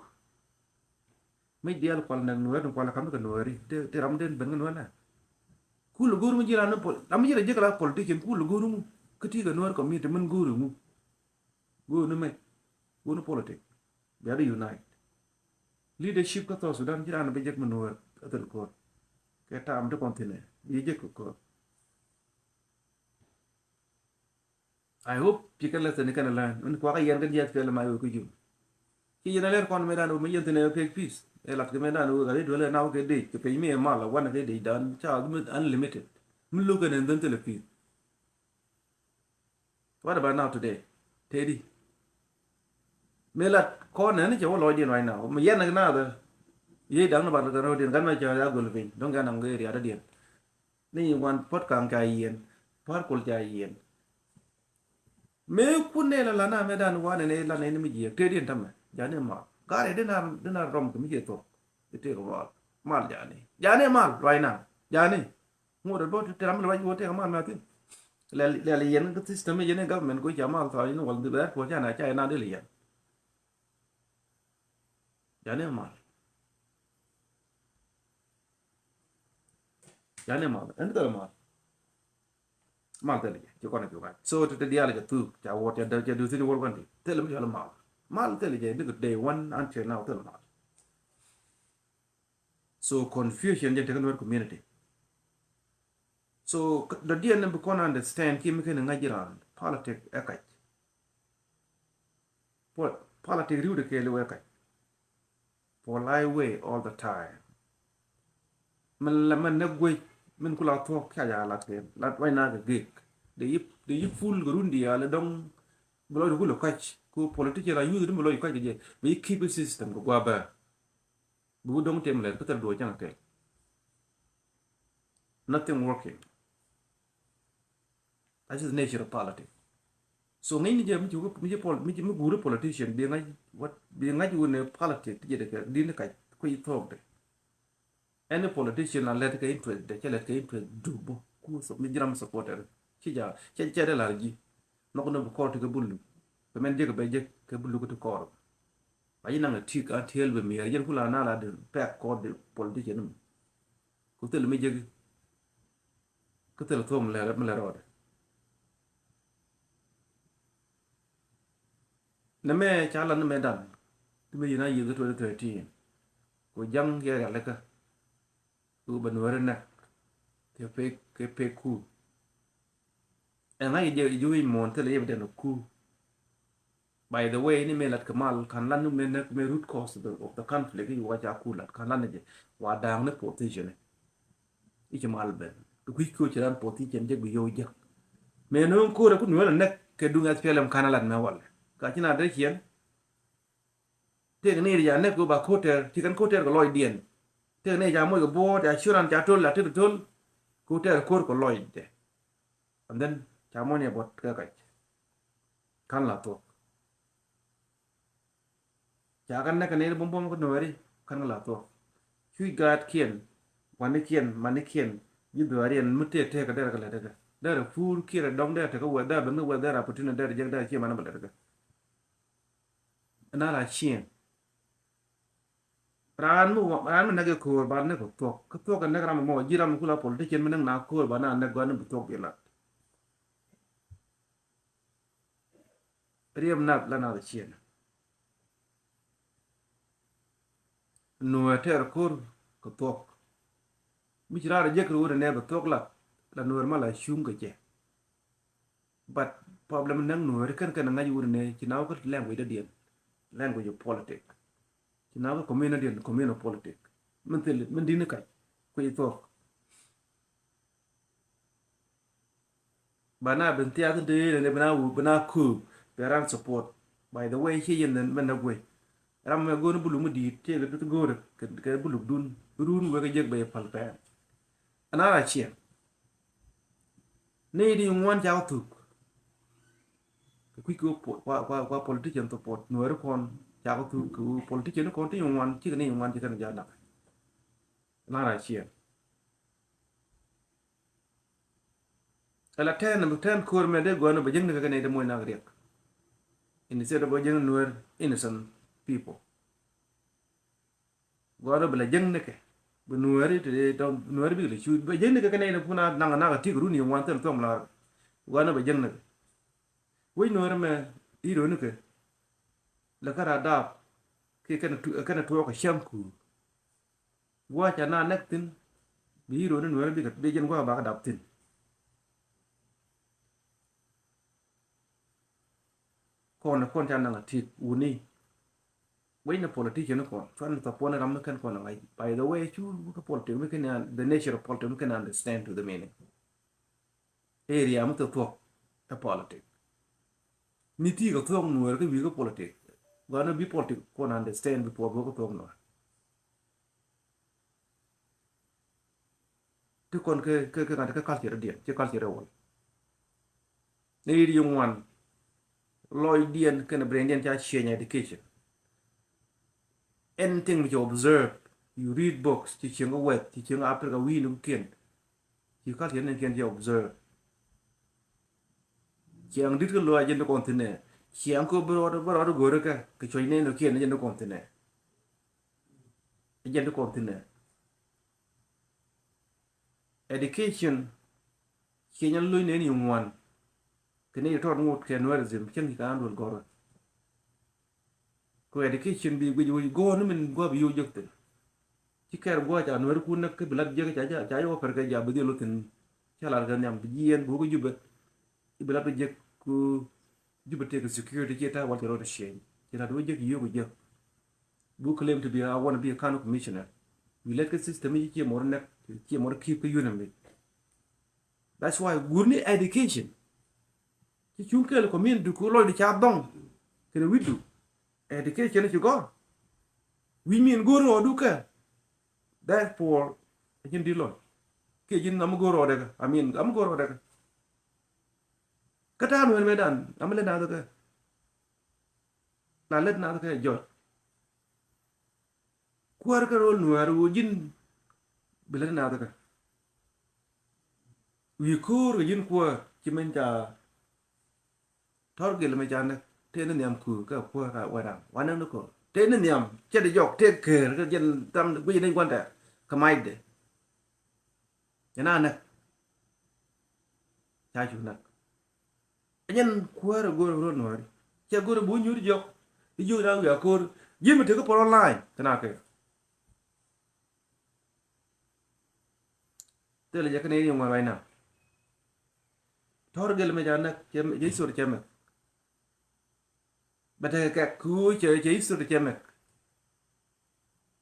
Mec diaal kual nɛk Nuɛɛr ni kual kam kɛ Nuɛɛri ti ram den ben kɛ Nuɛɛr nɛ. Kul go̱o̱r mi ji̱ ran ni pol ram mi ji̱ ra jek la politician kul go̱o̱r mi kä ti kɛ Nuɛɛr community min go̱o̱r mi go̱o̱r ni mec go̱o̱r ni politic. Bia di unite leadership kä South Sudan ji̱ ran bi jek mi Nuɛɛr a thil ko̱r kɛ taam ti kɔn thin ɛ bi jek kɛ ko̱r. I hope ci kɛn lesson ni kɛn a learn. Min kuakä yɛn kɛn jiath kɛn lɛ ma yo̱o̱ kä jum. Ci yɛn a lɛr kɔn mɛ dan wä mi yɛn thin ɛ pek peace. Ɛ lat kɛ mɛ dan wä kɛ ri duel ɛ na wä kɛ dec kɛ pec mi ɛ mal a wan kɛ dec dan ca mi unlimited. Mi lo̱k kɛn ɛn dhän thilɛ peace. What about now today? Tedi. Mi lat kɔn ɛn cɛ wä lɔcdiɛn right now mi yɛn kɛ na bɛ. Yey da̱ŋ ni bat kɛ rɔ̱diɛn gan mɛ cɛ ya gol piny dɔ̱ŋ gan aŋ gɛ riat diɛn. Ni wan puɔ̱t ka̱ŋ ca yiɛn pa̱a̱r kol ca yiɛn. Mëë kun nɛ la la na mɛ dan wanɛ nɛ la nɛ ni mi jiɛk tëë diɛn tämɛ jani mal. Garɛ dina dina rɔm kɛ mi jiɛ thok. Itek mal mal jani jani mal right now jani. Ŋot rɛ bä ti ram mi lɛ wec wä tek mal mɛ thin. Lɛl lɛl yɛn kä system mi yɛn government ko ca mal thɔ yɛn wal di bɛ tuɔ ca na ca yɛn na dil yɛn. Jani mal. Jani mal ɛn thil mal. Mal thil jɛ ci kɔn a cuka so ti ti dial jɛ thuk ca wot ca dee ca du thil wol kɔn ti thil mi cɔl mal. Mal thil jɛ ni kɛ day one until now thil mal. So confusion jɛ tekɛ Nuer community. So dɔ̱diɛn ni bi kɔn understand ki mi kɛn ŋa̱c ji̱ raan politic ɛ kac. Puɔt politic riwdɛ kɛɛl iwɛ kac. Puɔl a iwɛ all the time. Min la mɛn nɛ guec min kula thuɔk ca ja lat kɛɛl lat wany na kɛ gek. Dee yi dee yi ful kɛ run diaal dɔŋ. Bi lɔc di kulɛ kac ku politician a yuth di mi lɔc kac kɛ jɛ bi yi keep system kɛ gua bɛr. Bi wut dɔŋ tem lɛt kä thil duɔc cäŋ kɛ. Nothing working. That is nature of politics. So ŋäcni jɛ mi ci mi ci pol mi ci mi guuri politician bi ŋa̱c wat bi ŋa̱c wun ni politics ti jɛ dɛ kɛ din ni kac kui̱ thok dɛ. Any politician a lɛt kɛ interest dɛ cɛ lɛt kɛ interest du bä ku mi jiram supporter. Ci ja cɛ cɛ dɛ lar ji̱. Nhɔk ni bi kɔr ti kɛ bulu kɛ mɛn jek bɛ jek kɛ bulu kɛ ti kɔr. Ba yi naŋ a tik a tiel bɛ miɛr jɛn kula na la di pɛk kɔr di politician mi. Ku thil mi jek. Kä thil thom lɛ mi lɛ rɔɔdɛ. Nɛmɛ ca la nɛmɛ dan ti mi yina yiëth kä twenty thirteen. Ku ja̱ŋ yɛ rialikä ku bɛ Nuääri nɛk kɛ pek, kɛ pek ku. Ɛŋa yɛ jɛ ji̱ wi̱i̱ muɔ̱ɔ̱n thilɛ yɛ bɛ dɛn ku. By the way, ni mëë lat kɛ mal, kan lan ni mëë näk, mëë root cause of the, of the conflict, i̱ wa ca ku lat, kan lan ni jɛ wa da̱a̱ŋ ni position i̱. I̱ ci mal ben i̱ kui̱c ko̱ ci ran position jek bi yo̱w jek. Mëë no̱o̱ŋ ko̱r ɛ ku Nuäär ɛ näk kɛ duŋ S P L M kan lat mɛ walɛ ka ci na dee ciɛn. Tëëk ni ri ca näk kɛ ba ko̱r tɛɛr, ci kɛn ko̱r tɛɛr kɛ lɔcdiɛn. Tëëk ni ca moc kɛ buɔ̱ɔ̱t, ca curan, ca to̱l, la tet to̱l. Ko̱r tɛɛr ko̱r kɛ lɔcdɛ. And then ca muɔ̱n yɛ buɔt kɛ kac. Kan la thuɔ̱k. Ca kɛn näk kɛ nɛy ti buɔ̱m buɔ̱m kä Nuääri, kan kɛ la thuɔ̱k. Cuc gaatkiɛn, wanikiɛn, manikiɛn, ji̱ dhuaariɛn mi tëë tëëk kɛ derɛ kɛ lät kɛ. Derɛ puur kiɛn dɔ̱ŋ derɛ tekä wɛth, derɛ ben kä wɛth, derɛ opportunity, derɛ jek, derɛ cie man bɛ lät kɛ. Ɛn a la ciɛn. Raan mi wa, raan mi näk kɛ ko̱o̱r ba näk kɛ thuɔ̱k. Kä thuɔ̱k kɛ näk ram mɔ, ji̱ ram mi kula politician mi näk na ko̱o̱r ba na näk gɔaa ni bi thuɔ̱k bi lat. Riɛm nath la nath ciɛn. Nuäär tɛɛr ko̱r kɛ thuɔ̱k. Mi ci raar jek kɛ wut nɛ bɛ thuɔ̱k lat, la Nuäär ma la cuŋ kɛ cɛ. But problem näk Nuääri kɛn kɛn ŋa̱c wut nɛ ci na wä kä language dädiɛn, language of politic. Ci na wä kä community diɛn, community of politic. Min thil, min di̱t ni kac, kui̱ thuɔ̱k. Ba na ben thiath in te yel in ben a wuk ben a kööp bɛ ran support. By the way, ci yɛn mɛ näk wec. Ram mɛ go̱o̱r buluk mi di̱i̱t, ci kɛ go̱o̱r kɛ, kɛ buluk dun. Run wek a jek bɛ pal pɛn. Ana ra ciɛn. Ni di ŋuan ca kɛ thuk. Kɛ kui̱ kɛ po-, kua, kua, kua politician support. Nuääri kɔn ca kɛ thuk kɛ politician kɔn ti ŋuan, ci kɛ ni ŋuan ci kɛn ja nak. Ana ra ciɛn. Ala tɛn, tɛn ko̱r mɛ dee gɔ̱a̱n bɛ jäŋ ni kɛ kɛ nɛy dee moc nak riɛk. Instead of bɛ jäŋ ni Nuäär innocent people. Gɔ̱a̱n bɛ la jäŋ ni kɛ. Bɛ Nuääri te dee dɔ̱ŋ Nuääri bikɛ la cuut. Bɛ jäŋ ni kɛ kɛ nɛy dee pun a naŋ nak a tik run yɛ ŋuan thil thuɔ̱m lar. Gɔ̱a̱n bɛ jäŋ ni kɛ. Wec Nuäär mɛ i̱ roni kɛ. La kä ra daap. Kɛ kɛn tu-, kɛn tuɔɔk kɛ cäŋ kuur. Gua̱a̱c ca na nɛk thi̱n, bi i̱ ro̱o̱ni Nuäär bikɛ, bi jɛn gua̱a̱c bakɛ dap thi̱n. Kɔn, kɔn ca naŋ a tik wuni. Wec ni politician kɔn, cuan ni thɔpuɔn ram mi kɛn kɔn a ŋa̱c. By the way, cu kä politic mi kɛn, the nature of politics mi kɛn understand to the meaning. Area mi thil thuɔ̱k ɛ politic. Ni ti kɛ thuɔ̱k Nuäär kä wi̱i̱ kä politic. Gɔaa ni bi politic kɔn understand before bi wä kä thuɔ̱k Nuäär. Ti kɔn kɛ, kɛ, kɛ ŋa̱t kɛ culture diɛn, ci culture wal. Ni ri ŋuan, lɔcdiɛn kɛnɛ braindiɛn ca change education. Anything which you observe, you read books, ci cieŋ kä wɛth, ci cieŋ kä Africa wi̱i̱ ni kukiɛn. Ci culture ni kiɛn ci observe. Ciɛŋ di̱t kä lo̱ a jɛn ti kɔn thi̱n ɛ. Ciɛŋ kä bi rɔɔd, bi rɔɔd go̱o̱ri kɛ, kɛ cuɔ̱c nɛn ni kiɛn a jɛn ti kɔn thi̱n ɛ. A jɛn ti kɔn thi̱n ɛ. Education, ciɛ nyɛ lo̱c nɛn yi ŋuan. Kɛ ni tɔt ŋot kɛ Nuäär zim, cäŋ ki ka an duel gɔrä. Kɛ education bi guic wec gɔɔr ni min gua̱a̱p yo̱o̱ jek thi̱n. Ci kɛɛr gua̱a̱c a Nuäär kun näk kä bi lat jek ca, ca, ca yɛ wä pɛr kɛ ja bi dhiel wä thi̱n. Ca lar kɛ nhiam bi jiɛɛn bi wä kä Jubɛ. I̱ bi lat wä jek ku Jubɛ tëëk security ci ta̱a̱ wal cɛ rɔɔd cieŋ. Ci lat wä jek yio̱o̱k jek. Bu claim to be, I wanna be a county commissioner. Wi lɛt kä system i̱ ci mɔr näk, ci mɔr keep kä unit mi. That's why gurni education. Ci cuŋ kɛɛl community ku lɔcdu ca dhɔŋ kɛnɛ wi̱cdu. Education ci gɔ̱r. Wi̱c min go̱r ɣɔɔdu kɛ. Therefore, a cin di̱t lɔc. Kiɛ ji̱n ɣam mi go̱r ɣɔɔdɛ kɛ. I mean, ɣam mi go̱r ɣɔɔdɛ kɛ. Kä ta̱a̱ Nuäär mëëdan, ɣam mi lät naath kɛ. La lät naath kɛ jɔc. Kuäär kä ro̱l Nuäär ɣöö ji̱n bi lät naath kä. Wi̱i̱ ko̱o̱r kɛ ji̱n kuäär ci min ca tɔ̱r gil mi ca näk tëë ni nhiam kuur kä kuäär ka wɛn ram wa näk ni ko̱o̱r tëë ni nhiam cɛ di jɔk tëë keer kä jɛn tam guic ni gua̱n tɛɛr kä macdɛ. Jɛn a näk ca cu näk. Ɛ jɛn kuäär ɛ go̱r ɛ ro̱l Nuääri cɛ go̱r ɛ bu nyuur jɔk. I̱ jiök na wiaa ko̱r ji̱ mi tekä pɔl online kɛ na kɛ. Thilɛ jɛ kɛn i̱ ŋuan right now. Tɔr gel mɛ ca näk cɛ history cɛ mɛk. Bɛ tekɛ kɛk kɛ ɣöö cɛ history cɛ mɛk.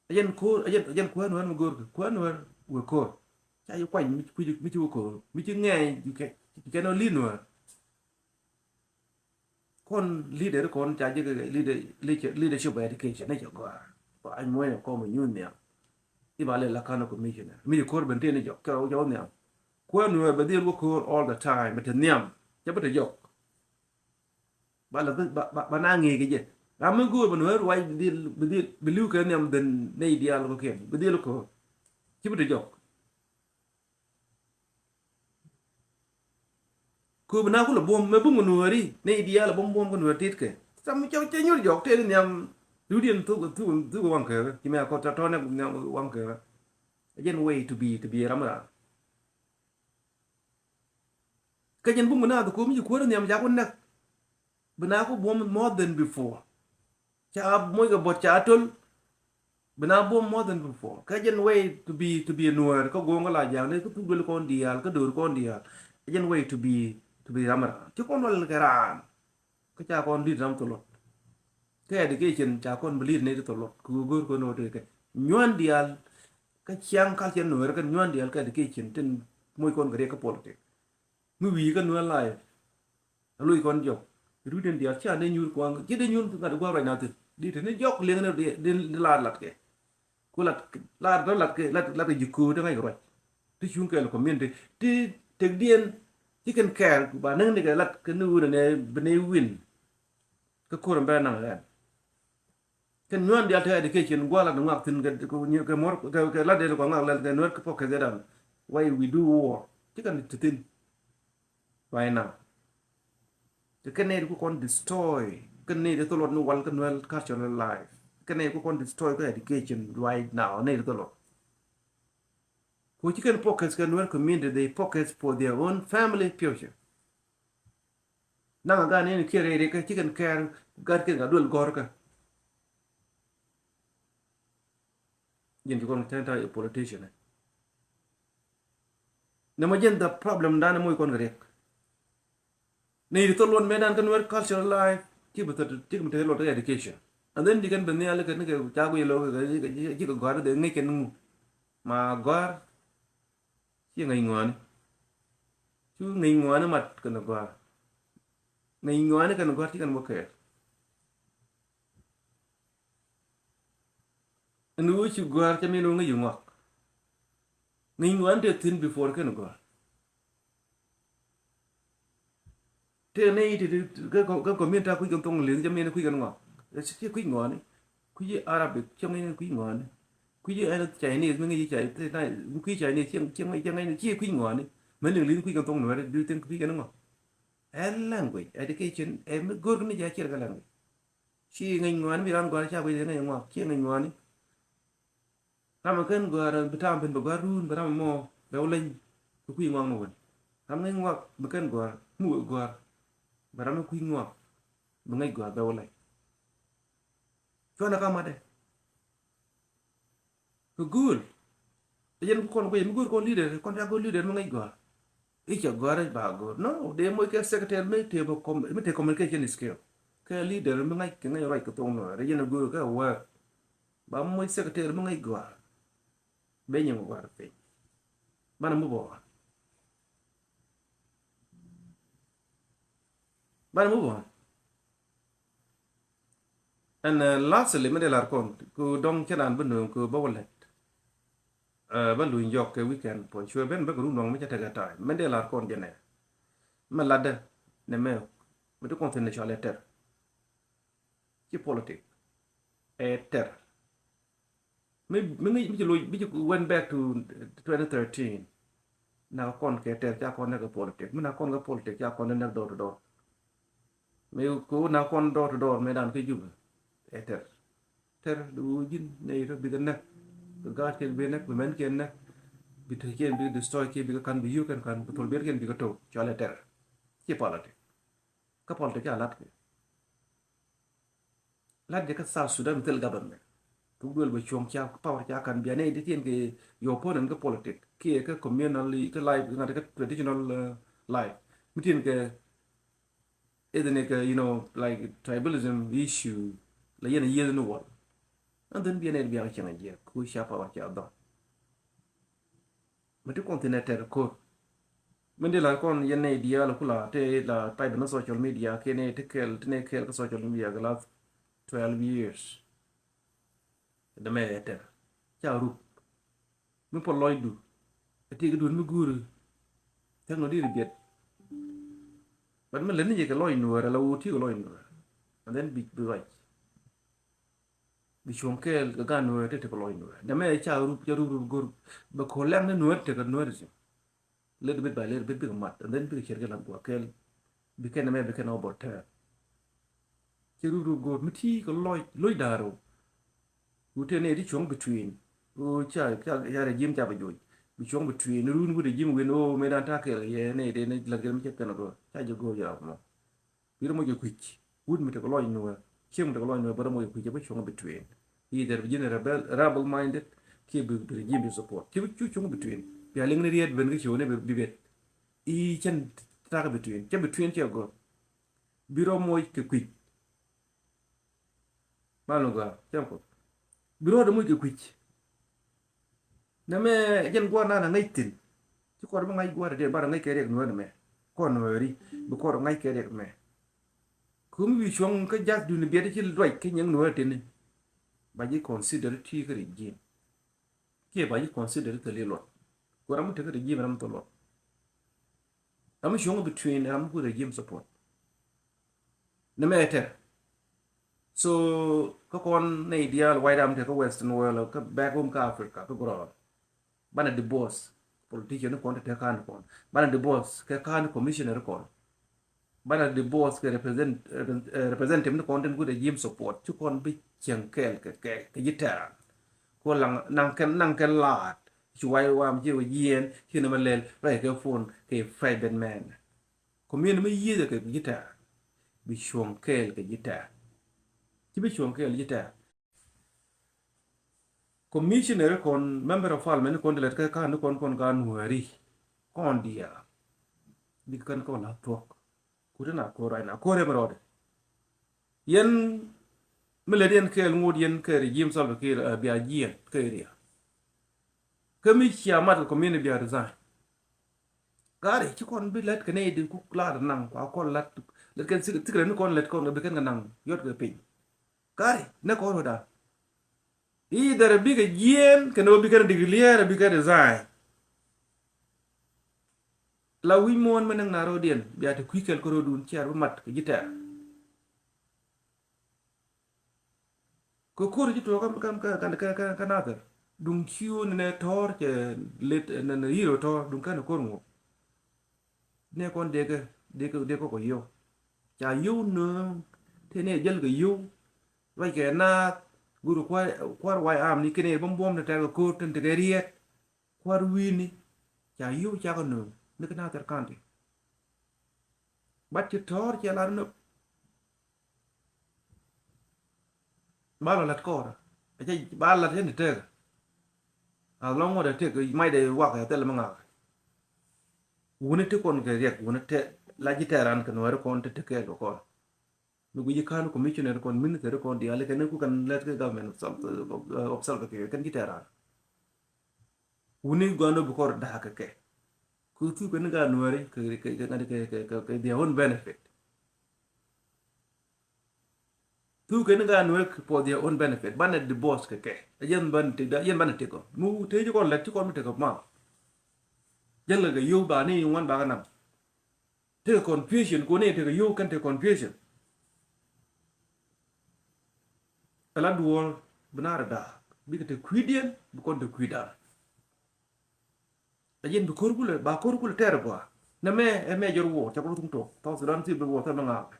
Ɛ jɛn ko̱r, ɛ jɛn kuäär Nuäär mi go̱o̱r kɛ kuäär Nuäär wëë ko̱r. Ca ji̱ kuany mi ci wä ko̱r mi ci ŋɛɛny kɛ nɔ li̱t Nuäär. Kɔn leader kɔn ca ji̱ kɛ leadership education ni cɛ gɔaa. Ba any muɔ̱nyɛ kɔm inyuth nhiam. I̱ ba lɛ la kan commissioner mi ci ko̱r ben tëë ni jɔk kɛ rɔ jɔk nhiam. Kuäär Nuäär bɛ dhil wä ko̱r all the time bɛ te nhiam. Cɛ bä te jɔk. Ba la ba na ŋi̱i̱c kɛ jɛ. Ram mi go̱o̱r bɛ Nuäär ruac bi dhil bi dhil bi li̱w kɛ nhiam dhen nɛy diaal kɔ̱kiɛn bi dhil ko̱r. Ci bi te jɔk. Kööb na kulɛ buɔ̱m mɛ bum kɛ Nuääri nɛy diaal buɔ̱m buɔ̱m kɛ Nuäär tit kɛ. Sam cɛ cɛ nyuɔ̱r jɔk tëë ni nhiam. Dudiɛn thuk thuk thuk waŋ kɛ ci mɛ kɔ tɔ̱ tɔ̱ nɛ nhiam waŋ kɛ. Ɛ jɛn way to be to be ram ran. Kä jɛn bum kɛ na thuk kööb mi ci kuäär nhiam ca ku näk. Bi na ku buɔ̱m more than before. Ca moc kɛ buɔt ca töl. Bi na buɔ̱m more than before. Kä jɛn way to be to be a Nuäär kä go̱o̱ŋ kä la ja̱a̱ŋ ni kä thuk duel kɔn diaal kä do̱r kɔn diaal. Ɛ jɛn way to be to be ram ran ci kɔn wal kɛ raan. Kä ca kɔn li̱t ram thok luɔt. Kä education ca kɔn bi li̱t ni ti thok luɔt kɛ go̱o̱r kɔn wä tekɛ nyuan diaal. Kä ciaŋ culture Nuäär kɛn nyuan diaal kä education tin moc kɔn kɛ riɛk kä politic. Mi wi̱i̱ kä Nuäär life. A loc kɔn jɔk. Rut in diaal ca dee nyuur kuaŋ ci dee nyuur ŋa̱t gua̱a̱r ruac na thi̱n di te ni jɔk liŋ ni di laat lat kɛ. Ku lat lat lat lat kɛ lat lat kɛ ji̱ köö ti ŋa̱c kɛ ruac. Ti cuŋ kɛɛl community ti tekdiɛn ci kɛn kɛɛl ba näŋ ni kɛ lat kɛ ni wun ni bi ni win. Kä ko̱r in bɛ naŋ kɛn. Kɛn nyuan diaal te education gua̱a̱r lat ni ŋuak thi̱n kɛ kɛ muɔr kɛ lat dee ni kua ŋuak lɛl kɛ nuɛr kɛ pɔk kɛ dhiedan. Why we do war ci kɛn ti thi̱n. Right now. Kɛ kɛn nɛy ti ku kɔn destroy kɛn nɛy ti thol luɔt ni wal kɛ nuɛl cultural life. Kɛn nɛy ku kɔn destroy kɛ education right now nɛy ti thol luɔt. Ku ci kɛn focus kɛ nuɛl community, they focus for their own family future. Naŋ a gan ni kiɛ rɛy rɛy kɛ ci kɛn kɛɛr gat kɛn ka duel gɔr kɛ. Jin ci kɔn tɛn ta politician. Nɛ mɔ jɛn the problem dan moc kɔn kɛ riɛk. Ni ri thol luɔt mɛ dan kɛ nuɛr cultural life ci bi thot ci bi thot luɔt education. And then di kɛn bi nhial kɛ ni kɛ ca guic lo̱k kɛ ci kɛ gɔ̱a̱r dee ŋic kɛn ŋu. Ma gɔ̱a̱r ci ŋäc ŋuani. Cu ŋäc ŋuani mat kɛn gɔ̱a̱r. Ŋäc ŋuani kɛn gɔ̱a̱r ci kɛn bä kɛɛl. Ɛn ɣöö ci gɔ̱a̱r cɛ min ɣöö ŋäc ŋuak. Ŋäc ŋuan tëë thi̱n before kɛn gɔ̱a̱r. Tëë nɛy ti ti kä community kui̱c kɛn thoŋ li̱th cɛ min kui̱c kɛn ŋuak. Ci kui̱c ŋuani. Kui̱c Arabic cɛ ŋäc kui̱c ŋuani. Kui̱c ɛn Chinese mi ŋäc Chinese kui̱c Chinese cɛ ŋäc ci kui̱c ŋuani. Mɛ liŋ li̱th kui̱c kɛn thoŋ nuɛri do you think kui̱c kɛn ŋuak? Ɛ language education ɛ mi go̱r kɛn ni jɛ ciɛr kɛ language. Ci ŋäc ŋuani bi ran gɔ̱a̱r ca guic ŋäc ŋuak ci ŋäc ŋuani. Ram mi kɛn gɔ̱a̱r bi tam pin bɛ gɔ̱a̱r ruun bɛ ram mɔ bɛ wä leny kɛ kui̱ ŋuak ni wän. Ram ŋäc ŋuak mi kɛn gɔ̱a̱r mi wä gɔ̱a̱r bɛ ram mi kui̱ ŋuak bi ŋäc gɔ̱a̱r bɛ wä leny. Cuanɛ ka matdɛ. Kɛ guul. Ɛ jɛn ku kɔn kui̱ mi guul kɔn leader kɔn ca guul leader mi ŋäc gɔ̱a̱r. I̱ cɛ gɔ̱a̱r ba go̱o̱r. No, dee moc kɛ secretary mi tëë bä com-, mi tëë communication skill. Kɛ leader mi ŋa̱c kɛ ŋa̱c ruac kɛ thoŋ nuɔɔr. Rɛ yɛn a go̱o̱r kɛ wär. Ba moc secretary mi ŋa̱c gɔ̱a̱r. Bɛ nyiŋ gɔ̱a̱r piny. Banɛ move on. Banɛ move on. And, uh, lastly, mi dee lar kɔn, ku dɔŋ cɛ naan bi nööŋ ku bä wä lɛt. Uh, bä luny jɔk kɛ weekend puɔ̱ny cuɛ ben bä kɛ run dɔŋ mi cɛ tekɛ time. Mi dee lar kɔn jɛ nɛ. Mi latdä nɛ mɛ mi ti kɔn thin ni cɔal ɛ tɛr. Ci politic. Ɛ tɛr. Mi, mi, mi ci loc, mi ci went back to twenty thirteen. Na kɔn kɛ tɛr ca kɔn nɛ kɛ politic. Mi na kɔn kɛ politic ca kɔn nɛ door to door. Mi ko na kɔn door to door mi dan kɛ Juba. Ɛ tɛr. Tɛr du ji̱n nɛ itɔ bikɛ nɛ. Kɛ gaat kɛ bi nɛ, bi mɛn kɛ nɛ. Bi tɛ kɛ bi destroy kɛ bikɛ kan bi yuk kɛn kan bi thol bi kɛn bikɛ to. Cɔal ɛ tɛr. Ci politic. Kä politic ca lat kɛ. Lat jɛ kä South Sudan mi thil government. Kɛ duel bɛ cuɔ̱ŋ ca power ca kan bia nɛy ti tin kɛ your opponent kä politic kiɛ kä communal kä life ŋa̱t kä traditional uh, life. Mi tin kɛ ethnic uh, you know, like tribalism issue la yɛn a yieth ni wal. And then bia nɛy bia kä cɛŋ a jiɛ ku ca power ca dhɔr. Mi ti kɔn thin ɛ tɛr ko̱r. Min di la kɔn yɛn nɛy diaal kula te la pay bɛ ni social media kiɛ nɛy ti kɛl ti nɛy kɛl kä social media kɛ last twelve years. Dämɛ ɛ tɛr ca rup mi pɔ lɔcdu. Ɛ ti kɛ duut mi guuri. Tɛk nɔ di ri biɛt. But mi lät ni jɛ kɛ lɔc nuɔɔr ala wut ti kɛ lɔc nuɔɔr. And then bi bi ruac. Bi cuɔ̱ŋ kɛɛl kɛ gan nuɔɔr ti ti kɛ lɔc nuɔɔr. Dämɛ ca rup ca rup rup go̱r. Bɛ ko̱ lɛŋ ni nuɔɔr ti kɛ nuɔɔr ti. Little bit by little bit bikɛ mat and then bikɛ cɛr kɛ lat guɔ kɛɛl. Bi kɛn dämɛ bi kɛn ɔ bɔr tɛɛr. Cɛ rup rup go̱r mi ti kɛ lɔc lɔc da̱a̱r ɔ. Wut tëë nɛy ti cuɔ̱ŋ between. Ɣöö ca ca ca regime ca bɛ joc. Bi cuɔ̱ŋ between run wut regime wen ɣöö mëë dan ta̱a̱ kɛɛl kɛ yɛ nɛy dee ni lät kɛ mi cɛ kɛn ɔ gɔ̱r ca jɛ go̱r yɛ rap mɔ. Bi rɔ moc kɛ kui̱c wut mi tekɛ lɔc nuɛ. Cieŋ mi tekɛ lɔc nuɛ bä rɔ moc kɛ kui̱c ɛ bä cuɔ̱ŋ between. Either bi ji̱n rebel, rebel minded kiɛ bi bi regime bi support ci bi cu cuɔ̱ŋ between. Bia liŋ ni riet ben kä ciwni bi bet. I̱ cɛn ta̱a̱ kɛ between cɛ between cɛ gɔ̱r. Bi rɔ moc kɛ kui̱c. Mal ni gɔaa cɛn kuɔth. Bi rɔɔdɛ moc kɛ kui̱c. Nɛmɛ jɛn gua̱a̱r nan a ŋäc thi̱n. Ci kɔr bi ŋa̱c gua̱a̱r dee bar a ŋäc kɛ riɛk nuäär nɛmɛ. Kɔn nuääri bi kɔr ŋa̱c kɛ riɛk mɛ. Kum bi cuɔ̱ŋ kä jath duni biɛt ci luac kä nyɛŋ nuäär tini. Ba ji̱ consider ti kä regime. Kiɛ ba ji̱ consider thil iluɔt. Ku ram mi tek regime ram mi thil luɔt. Ram mi cuɔ̱ŋ between ram mi ku regime support. Ni mɛ tɛr. So kä kɔn nɛy diaal White Army te kä Western world kä back home kä Africa kä ground. Banɛ divorce politician ni kɔn te te kan kɔn. Banɛ divorce kɛ kan commissioner kɔn. Banɛ divorce kɛ represent, eh, representative ni kɔn tin ku regime support ci kɔn bi cieŋ kɛɛl kɛ kɛ kɛ ji̱ tɛran. Ko laŋ naŋ kɛn naŋ kɛn laat ci way wam ci wä jiɛn ci ni ma lɛl rɛy kɛ phone kɛ private man. Community mi yieth kɛ ji̱ tɛran bi cuɔ̱ŋ kɛɛl kɛ ji̱ tɛran. Ci bi cuɔ̱ŋ kɛɛl ji̱ tɛran. Commissioner kɔn, member of parliament kɔn ti lɛt kɛ kan ni kɔn kɔn ka nuääri kɔn diaal. Bi kɛn kɔn la thuɔ̱k. Ku ti na ko̱r right now ko̱r ɛmɛ rɔɔdɛ. Yɛn mi lät yɛn kɛɛl ŋot yɛn kɛ regime Salva Kiir, uh, bia jiɛn kɛ area. Kä mi cia mat kɛ community bia resign. Gari ci kɔn bi lät kɛ nɛy di ku lar naŋ kua kɔn lat lät kɛn thik, thik rɛ ni kɔn lät kɔn kɛ bi kɛn kɛ naŋ yɔt kɛ piny. Gari nɛ kɔn wä da. Either bikɛ jiɛn kɛn wä bikɛn declare bikɛ resign. La wi̱c muɔ̱ɔ̱n mi näk na ro̱diɛn bia ti kui̱ kɛl kä ro̱dun ciar bi mat kɛ ji̱ tɛɛr. Kɛ ko̱r ji̱ tuɔɔk kä kä kä kä kä Nathir duŋ ciö ni nɛ tɔ̱ɔ̱r cɛ let ni ni yiro tɔ̱ɔ̱r duŋ kɛn ko̱r ŋuɔ̱k. Nɛ kɔn dekɛ dekɛ dekɛ kɔ yio̱w ca yio̱w nööŋ te nɛ jäl kɛ yio̱w. Ruac kɛ naath go̱r kua̱r kua̱r way am ni kɛn ɛ buɔ̱m buɔ̱m ni tɛr kɛ ko̱r tin tekɛ riɛt. Kua̱r wi̱i̱ni ca yio̱w cakɔ nööŋ ni kɛ Nathir County. Bat ci tɔ̱ɔ̱r cɛ lar nöp. Ba lɔ lat kɔɔrä. Acɛ ba lat yɛn ti tëëkä. As long ŋuɔ̱t ɛ tëk mac dee wak ɛ thil mi ŋak. Wuni ti kɔn kɛ riɛk wuni te la ji̱ tɛɛran kɛ nuääri kɔn ti ti kɛɛl kɛ kɔn. Mi guici ka̱n commissioner kɔn minister kɔn diaal kɛn ku kɛn lɛt kɛ government of Salva, of Salva Kiir kɛn ji̱ tɛɛran. Wuni gua̱n dɔ bi kɔr da̱a̱k kɛ kɛ. Ku thuk kɛn gaa nuääri kɛ kɛ kɛ kɛ kɛ kɛ their own benefit. Thuk kɛn gaa nuääri for their own benefit. Banɛ divorce kɛ kɛ. Yɛn banɛ tëk da yɛn banɛ tëk ɔ. Mu tëë ci kɔn lɛt ci kɔn mi tëk ɔ ma. Jɛn lɛ kɛ yio̱w ba ni ŋuan ba kɛ nam. Tekɛ confusion koni tekɛ yio̱w kɛn tekɛ confusion. Ala duɔ̱ɔ̱r bi naar da̱a̱k bikɛ te kui̱diɛn bi kɔn te kui̱dan. A jiɛn bi ko̱r kulɛ ba ko̱r kulɛ tɛɛr gɔaa. Nɛ mɛ ɛ mɛ jɔr wuɔɔk cɛ kɔn thuŋ tok South Sudan thil bi wuɔɔk thil mi ŋaak.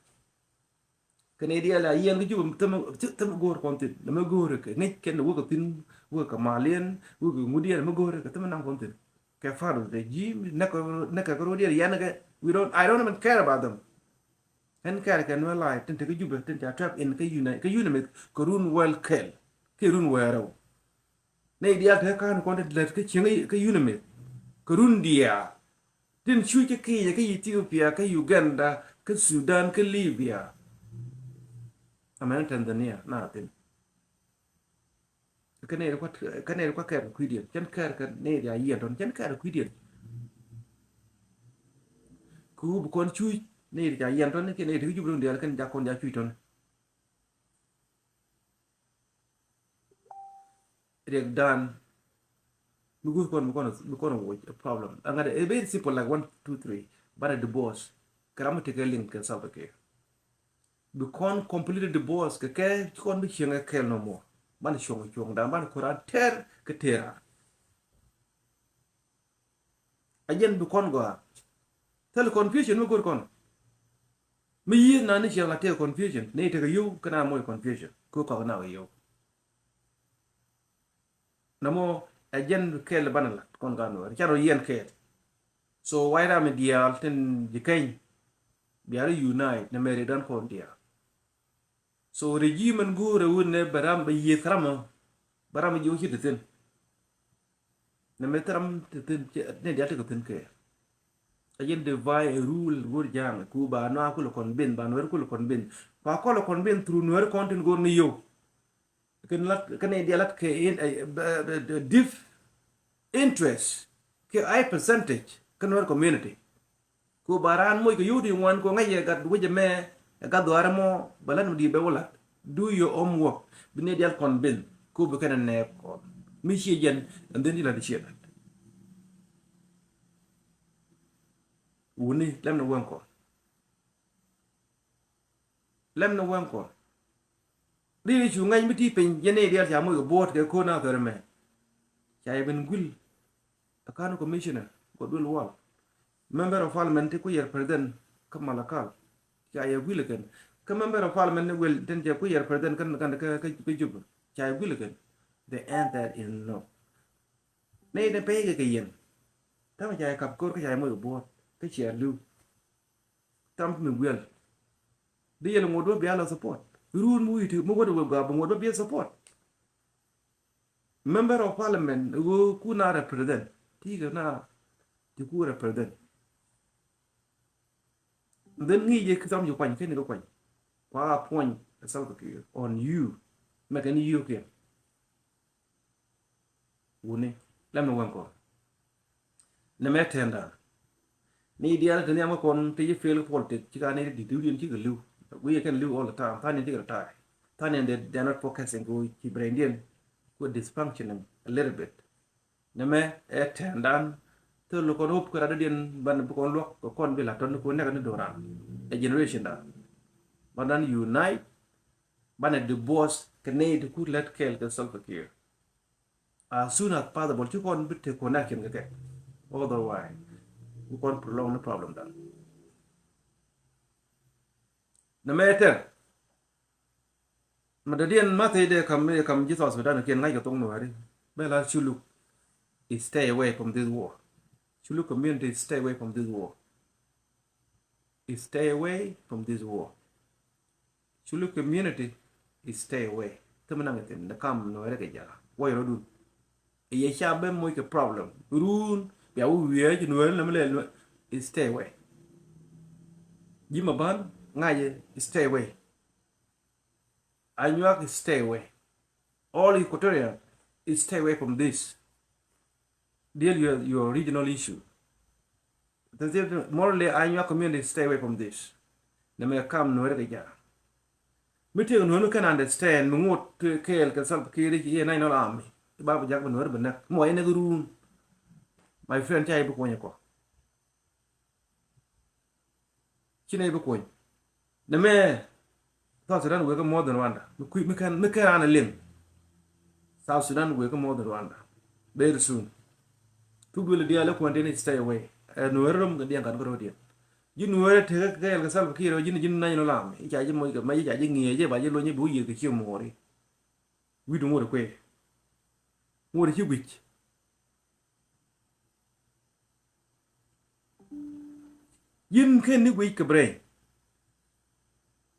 Kɛn idiɛl a yiɛn kä Jubɛ thil mi go̱o̱r kɔn thin nɛ mɛ go̱o̱r kɛ ŋi̱c kɛn wek kɛ thin wek kɛ maliɛn wek kɛ ŋudiɛn mɛ go̱o̱r kɛ thil mi naŋ kɔn thin. Kɛ far the gym nɛ kɛ kɛ ro̱diɛn yɛn kɛ we don't I don't even care about them. Ɣän kɛɛr kɛ Nuɛr Live tin te kä Jubɛ tin ca trap in kä UNAMID, kä UNAMID kɛ run wäl kɛl kiɛ run wäl rɛw. Nɛy diaal te kä ka̱n kɔn tin lät kä cieŋ kä UNAMID kɛ run diaal tin cuc kä Kenya, kä Ethiopia, kä Uganda, kä Sudan, kä Libya, amäni Tanzania na thin. Kä nɛy ti kua, kä nɛy ti kua kɛɛr kɛ kui̱diɛn, cɛn kɛɛr kɛ nɛy ti a yiɛn tɔn, cɛn kɛɛr kɛ kui̱diɛn. Kɛ wä bi kɔn cuc nɛy ti ca yiɛn tɔn kiɛ nɛy ti kä Jubɛ run diaal kɛn jak kɔn jak cuc tɔn. Riɛkdan mi guth kɔn bi kɔn, bi kɔn wuɔc a problem. Aŋa de, a very simple, like one, two, three. Banɛ divorce kɛ ram mi tekɛ liŋ kɛ Salva Kiir. Bi kɔn completely divorce kɛ kɛ, ci kɔn bi cieŋ kɛ kɛɛl no more. Banɛ cuɔ̱ŋ cuɔ̱ŋdan, banɛ ko̱ran tɛr kɛ tɛra. A jɛn bi kɔn gɔaa. Thil confusion mi go̱r kɔn. Mi yieth na ni ciɛŋ la tëë confusion, ni tekɛ yio̱w kɛn a moc confusion. Ku kɔk na kɛ yio̱w. Nɔmɔ ɛ jɛn kɛɛl banɛ lat kɔn ka Nuɛɛri, can rɔ yiɛn kɛɛl. So White Army diaal tin ji̱ keny bia rɔ unite nɛmɛ riɛkdan kɔn diaal. So regime ɛn go̱o̱rɛ wun nɛ bɛ ram, bɛ yieth ram ɔ, bɛ ram ji̱ wä ci te thi̱n. Nɛmɛ thil ram te thi̱n, nɛy diaal tekɛ thi̱n kɛ. A jɛn divide and rule go̱o̱r ja̱a̱ŋ ku ba nua kulɛ kɔn bin, ba Nuɛɛri kulɛ kɔn bin. Kua kɔlɛ kɔn bin through Nuɛɛri kɔn tin go̱o̱r ni yio̱w. Kɛn lat, kɛn nɛy diaal lat kɛ in, eh, eh, eh, deep interest kɛ high percentage kä Nuɛɛri community. Ku ba raan moc kɛ yio̱w ti ŋuan ku ŋäc yɛ gat wec ɛmɛ, ɛ gat dhuaar ɛmɔ, bɛ lat mi di̱i̱t bɛ wä lat. Do your homework. Bi nɛy diaal kɔn bin ku bi kɛn ɛ nɛɛk kɔn. Mi ciɛ jɛn, and then ci lat ciɛ lat. Wuni lɛm ni wɛŋ kɔn. Lɛm ni wɛŋ kɔn. Ri ri cu ŋäc mi ti piny jɛ nɛy diaal ca moc kɛ buɔ̱ɔ̱t kɛ ko̱n a thɔri mɛ. Ca yɛ ben guil. A county commissioner Godwill Wal. Member of parliament ti ku yɛr president kä Malakal. Ca yɛ guil kɛn. Kä member of parliament ni guil tin cɛ ku yɛr president kɛn kɛn kä kä Juba. Ca yɛ guil kɛn. The answer is no. Nɛy ni pɛy kɛ kɛ yɛn. Täämɛ ca yɛ kap ko̱r kä ca yɛ moc kɛ buɔ̱ɔ̱t kä ciɛ li̱w. Täämɛ mi guiɛl. Di yɛl ŋuɔ̱t wä bia la support. Run mi wi̱i̱ ti mi wä di wä gɔaa bi ŋuɔ̱t wä bia support. Member of parliament ɣöö ku na represent. Ti kɛ na ti ku represent. Then ŋi̱i̱c yɛ ki thɔm ci kuany kɛn ni kɛ kuany. Kua puɔny Salva Kiir on you. Mɛ kɛn ni yio̱w kiɛn. Wuni lɛm ni wɛŋ kɔn. Nɛmɛ tɛnda. Ni diaal ti nhiam kä kɔn ti ci fail politik ci ka ni ti di̱t di̱t diɛn ci kɛ li̱w. Guiy kɛn li̱w all the time. Tha̱a̱ŋ ni ti kɛ retire. Tha̱a̱ŋ ni they, they are not focusing kɛ ci brain diɛn ku dysfunctioning a little bit. Nɛmɛ ɛ tɛndan. Thil kɔn hope kɛ rat diɛn ban bi kɔn luɔk kɛ kɔn bi la tɔn ku nɛk ni do̱ran. Ɛ generation dan. Ban dan unite. Banɛ divorce kɛ nɛy ti ku lät kɛɛl kɛ Salva Kiir. As soon as possible ci kɔn bi te connection kɛ kɛ. Otherwise bi kɔn prolong ni problem dan. Nɛmɛ tɛr. Ma dɔ̱diɛn ma thɛy dee kam, kam ji̱ South Sudan kiɛn ŋa̱c kɛ thok Nuääri. Bɛ la Shuluk, stay away from this war. Shuluk community, stay away from this war. Stay away from this war. Shuluk community, stay away. Thim naŋ ithin ni kam Nuɛɛri kɛ ja̱a̱. Wä yɛ rɔ̱dun. Yɛ ca ben moc kɛ problem. Run bia wä wiee ci Nuɛɛri lɛ mi lɛ Nuɛɛri. Stay away. Ji̱ ma ban ŋa̱cɛ, stay away. Anyuak, stay away. All Equatorian, stay away from this. Deal your, your regional issue. Morally, Anyuak community, stay away from this. Nɛmɛ kam Nuɛɛri kɛ ja̱a̱. Mi tëëk Nuɛɛri mi kɛn understand mi ŋot kɛɛl kɛ Salva Kiir i̱ yɛ National Army. I̱ ba bi jak bi Nuɛɛri bi näk. Mɔ yɛ näk run. My friend, ca yɛ bi kuɔny kɔ. Ci nɛy bi kuɔny. Nɛmɛ South Sudan wek kä more than Rwanda. Mi kui̱, mi kɛn, mi kɛn raan a liŋ. South Sudan wek kä more than Rwanda. Very soon. Thuk duël diaal ɛ kuɔn teni stay away. Ɛ Nuɛɛri rom kɛ diɛn kat bä ro̱diɛn. Ji̱ Nuɛɛri tekɛ kɛɛl kɛ Salva Kiir ji̱n, ji̱n National Army. I̱ ca ji̱ moc kɛ mɛ, i̱ ca ji̱ ŋi̱eec i̱ ba ji̱ luɔ̱ny i̱ bi wä yiëth kɛ cië mo̱o̱ri. Wi̱cdu ŋot ɛ kuëë. Ŋot ɛ ci wi̱c. Ji̱n kɛn ni guic kɛ brain.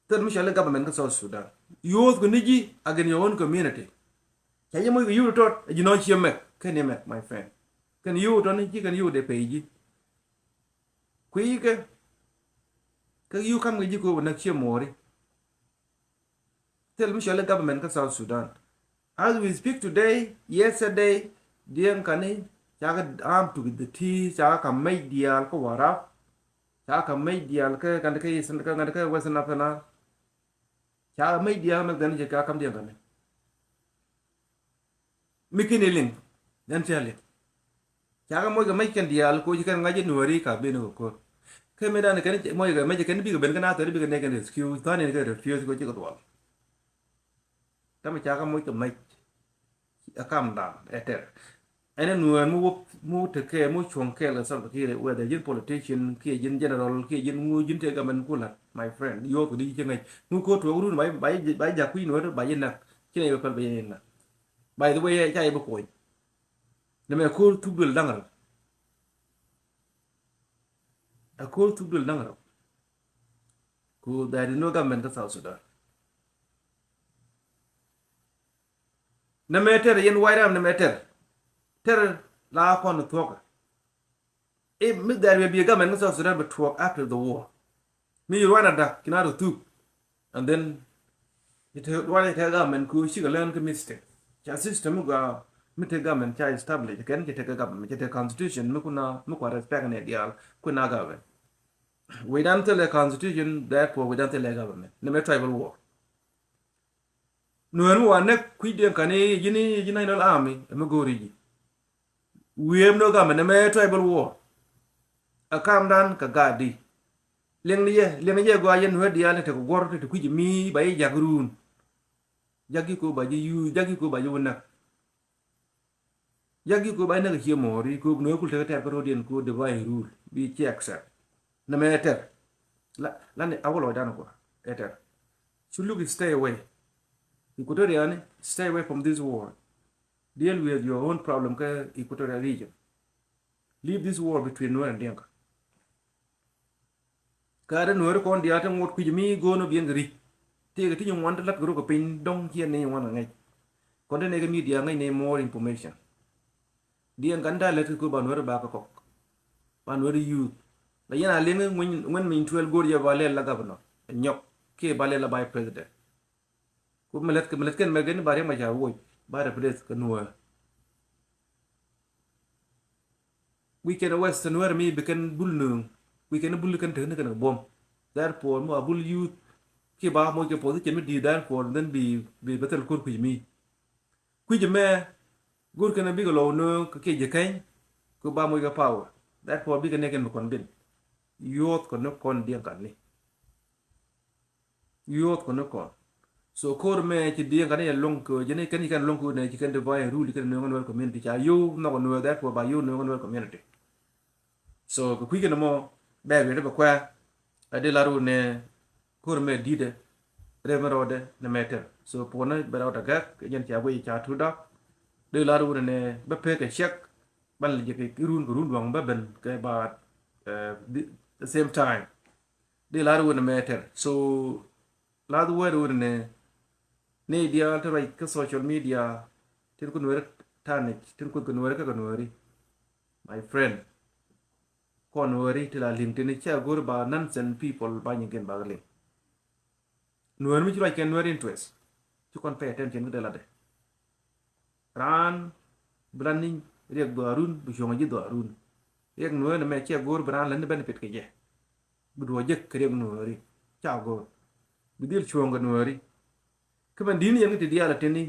Thil mi cɔal i̱ government kä South Sudan. Youth kɛ ni ji̱ against your own community. Ca ji̱ moc kɛ youth tɔt, a ji̱ nɔ ciɛ mɛk, kɛn i̱ mɛk, my friend. Kɛn youth tɔt ni ji̱, kɛn youth dee pay ji̱. Kui̱ kɛ, kɛ youth kam kɛ ji̱ kɛ wä näk ciɛ mo̱o̱ri. Thil mi cɔal i̱ government kä South Sudan. As we speak today, yesterday, Diɛŋ kani, cakɛ arm to the teeth, cakɛ kam mec diaal kä Warap, cakɛ kam mec diaal kä ŋa̱t kä Eastern, kä ŋa̱t kä Western Upper Nile. Cakɛ mec diaal mɛ dhɛn cɛ ka kam Diɛŋ kani. Mi kini liŋ, dhɛn cɛ liŋ. Cakɛ moc kɛ mec kɛn diaal koci kɛn ŋa̱c i̱ Nuääri ka ben kɛ ko̱r. Kɛ mi dan kɛn moc kɛ mec kɛn bikɛ ben kɛn a thɛr bikɛ nɛk kɛn rescue, than in kɛ refuse koci kɛ dual. Tamɛ cakɛ moc kɛ mec. Ɛ kam dan ɛ tɛr. Ɛn ɛ Nuäär mi wä, mi wä tekɛ, mi wä cuɔ̱ŋ kɛɛl kɛ Salva Kiir, whether ji̱n politician kiɛ ji̱n general kiɛ ji̱n ŋu, ji̱n tëë government ku la̱t, my friend, youth kɛ di ci ŋäc. Ŋu ko̱r tuɔɔk run ba, ba, ba jak kui̱ Nuäär ba ji̱ nak. Ci nɛ yɛ bɛ päl ba ji̱ nak. By the way, ca yɛ bi kuɔny. Nɛ mɛ ko̱r thuk duël da̱ŋ rɛw. Ɛ ko̱r thuk duël da̱ŋ rɛw. Ku there is no government kä South Sudan. Nɛ mɛ tɛr yɛn White Army nɛ mɛ tɛr. Tɛr la kɔn thuɔ̱kä. If mi there will be a government kä South Sudan bɛ tuɔɔk after the war. Mi Rwanda dak kina rɔ thuk. And then it Rwanda it government ku cikɛ learn kä mistake. Ca system mi gua mi te government ca establish kɛn ci te government ci te constitution mi kuna mi kua respect nɛ dial kuna government. We dan thilɛ constitution, therefore we dan thilɛ government. Nɛ mɛ tribal war. Nuɛn mi wa nɛk kui̱diɛn kani ji̱n ji̱n national army ɛmɛ go̱o̱ri ji̱. Wi̱i̱ ɛm ni wä gamɛ nɛmɛ tribal war. Ɛ kamdan kɛ gaat di. Liɛŋ ni yɛ, liɛŋ ni yɛ gɔaa yɛn nuɛ diaal ni tekɛ guɔ̱r ti ti kui̱c mi ba ji̱ jak ruun. Jak ji̱ ko̱ ba ji̱ yuuth, jak ji̱ ko̱ ba ji̱ wä näk. Jak ji̱ ko̱ ba ji̱ näk ɛ cie mo̱o̱ri ko̱ nuɛ kul tekɛ tɛ̈r kä ro̱diɛn ko̱ divine rule bi ci accept. Nɛmɛ ɛ tɛr. La, la ni a wä lɔcdan kua ɛ tɛr. Cu luk stay away. Equatoriani, stay away from this war. Deal with your own problem kä Equatoria region. Leave this war between Nuer and Dinka. Kä ɛ dee Nuer kɔn diaal ti ŋot kui̱c mi go̱o̱n ɔ biɛn kɛ ri̱c. Tëëkɛ ti nyin ŋuan ti lat kɛ ruk kɛ piny dɔ̱ŋ ciɛ ni nyin ŋuan kɛ ŋäc. Kɔn ti nɛ kɛ media ŋäc ni more information. Diɛn kan da̱a̱ lät kɛ kui̱ ba Nuer ba kɛ kɔk. Ba Nuer youth. La yɛn a liŋ ŋuɛn, ŋuɛn min tuɛl go̱o̱r yɛ ba lɛl la governor. Nyɔk kiɛ ba lɛl la vice president. Ku mi lät kɛ, mi lät kɛn mɛ gɛn ba Riek Machar woc ba replace kɛ Nuer. Wi̱i̱ kɛn West Nuer mi bi kɛn bul nööŋ. Wi̱i̱ kɛn bul kɛn tekni kɛn kɛ buɔ̱m. Therefore mi wa bul youth ki ba moc kɛ position mi di̱i̱t, therefore then bi, bi bethel ko̱r kui̱c mi. Kui̱c mɛ go̱r kɛn bikɛ lɔw nööŋ kɛ kiɛ ji̱ kɛny. Ku ba moc kɛ power. Therefore bikɛ nɛ kɛn bi kɔn bin. Youth kɔn ni kɔn diɛn kan ni. Youth kɔn ni kɔn. So ko̱r mɛ ci diɛn kan ni yɛ luŋ kɛ ji̱ ni kɛn ci kɛn luŋ kɛ wut nɛ ci kɛn divine rule ci kɛn nööŋ Nuer community ca yo̱w nhɔk Nuer, therefore ba yo̱w nööŋ Nuer community. So kɛ kui̱ kɛn mɔ bɛ wi̱i̱ bɛ kuɛ. A di lar wut nɛ ko̱r mɛ di̱tɛ rɛm rɔɔdɛ nɛ mɛ tɛr. So puɔnɛ bɛ rɔɔdɛ gɛk kɛ jɛn ca guiy ca tuut dɔk. Di lar wut nɛ bɛ pek kɛ ciɛk ban lɛ jɛ kɛ run kɛ run duɔŋ bä ben kɛ ba, eh, the same time. Di lar wun mɛ tɛr. So last word wun nɛ ni diaal ti ruac kä social media tin ku Nueri tanich tin ku Nueri kä kɛ Nueri. My friend, kɔn Nueri ti la liŋ tin cia go̱r ba nonsense people ba nyin kɛn ba liŋ. Nuɛr mi ci ruac kɛn Nuɛr interest. Ci kɔn pay attention kä dee latdɛ. Raan bi lat ni riɛk dhuaarun bi cuɔ̱ŋ ji̱ dhuaarun. Riɛk Nuɛr ni mɛ ciɛ go̱o̱r bi raan lät ni benefit kɛ jɛ. Bi duɔ̱ɔ̱c jek kɛ riɛk Nuɛri. Ca go̱o̱r bi dhil cuɔ̱ŋ kɛ Nuɛri. Kä mɛn di̱t ni yɛn kä ti diaal a tini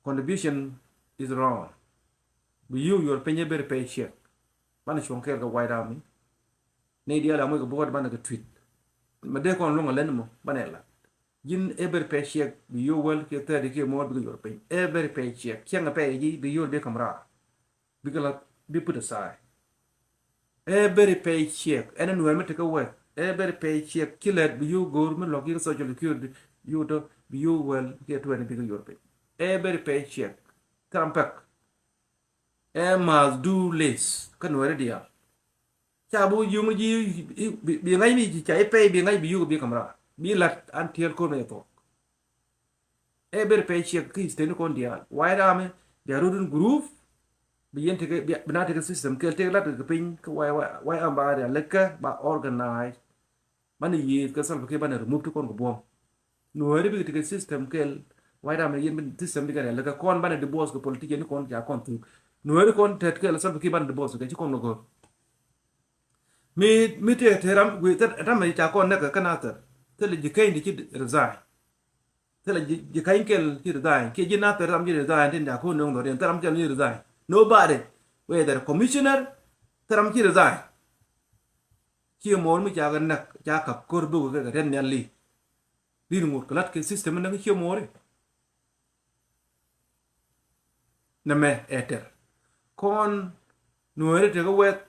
contribution is wrong. Bi yio̱w yuɔr piny ɛ beri pay ciɛk. Banɛ cuɔ̱ŋ kɛɛl kɛ White Army. Ni diaal a muc kɛ buɔt banɛ kɛ tweet. Mɛ dee kɔn luŋ a lɛn mɔ banɛ lat. Ji̱n every paycheck bi yio̱w wäl kiɛ thirty kiɛ more bikɛ yuɔr piny. Every paycheck. Ciɛŋ a pay ji̱ bi yio̱w bi kam raar. Bikɛ la bi put aside. Every paycheck. Ɛn a Nuɛr mi tekɛ wɛth. Every paycheck. Ci lɛt bi yio̱w go̱o̱r mi lɔk yik social security. Yio̱w tɔ bi yio̱w wäl kiɛ twenty bikɛ yuɔr piny. Every paycheck. Thil ram pɛk. Ɛ must do less kä Nuɛri diaal. Ca bi wä yio̱w ji̱ bi, bi ŋa̱c mi ca i̱ pay bi ŋa̱c bi yio̱w bi kam raar. Bi lat an tiɛɛl kɔn mɛ thuɔk. Ɛ ber pɛ ciɛk ki state ni kɔn diaal. White Army bia rut in group. Bi yɛn tekɛ, bi na tekɛ system kɛl, tekɛ lat kɛ piny kä White, White Army ba area lɛkä ba organize. Banɛ yiëëth kä Salva Kiir banɛ remove ti kɔn kɛ buɔ̱m. Nuääri bikɛ tekɛ system kɛl, White Army yɛn bi system bikɛ area lɛkä kɔn banɛ divorce kɛ politician ni kɔn ca kɔn thuk. Nuääri kɔn tɛt kɛl Salva Kiir banɛ divorce kɛ ci kɔn kɛ gör. Mi, mi tëë tëë ram, wi, tëë ram mi ca kɔn näk kä Nasir. Thilɛ ji̱ keny ti ci resign. Thilɛ ji̱, ji̱ keny kɛl ci resign. Kiɛ ji̱ Nasir ram ci resign, tin ca kɔn nöŋ dhɔriɛn, thilɛ ram kɛl ci resign. Nobody. Whether commissioner, thilɛ ram ci resign. Ciɛ muɔɔr mi ca kɛ näk, ca kap kor buk kɛ kɛ tɛn nhial li. Rin ŋot kɛ lat kɛ system mi näk ciɛ muɔɔri. Nɛmɛ ɛ tɛr. Kɔn Nuääri tekɛ wɛth,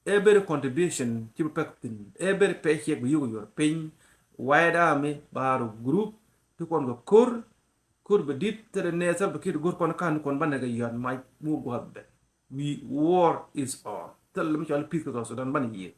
every contribution ci bi pɛk thin, every paycheck bi yuk yuɔr piny, White Army ba rɔ group ti kɔn kɛ kor, kor bi dit, thilɛ nɛ Salva Kiir go̱r kɔn kan kɔn banɛ kɛ yɔt mac mu guath bɛ. We, war is on. Thilɛ mi cɔal peace kɛ South Sudan banɛ yiëë.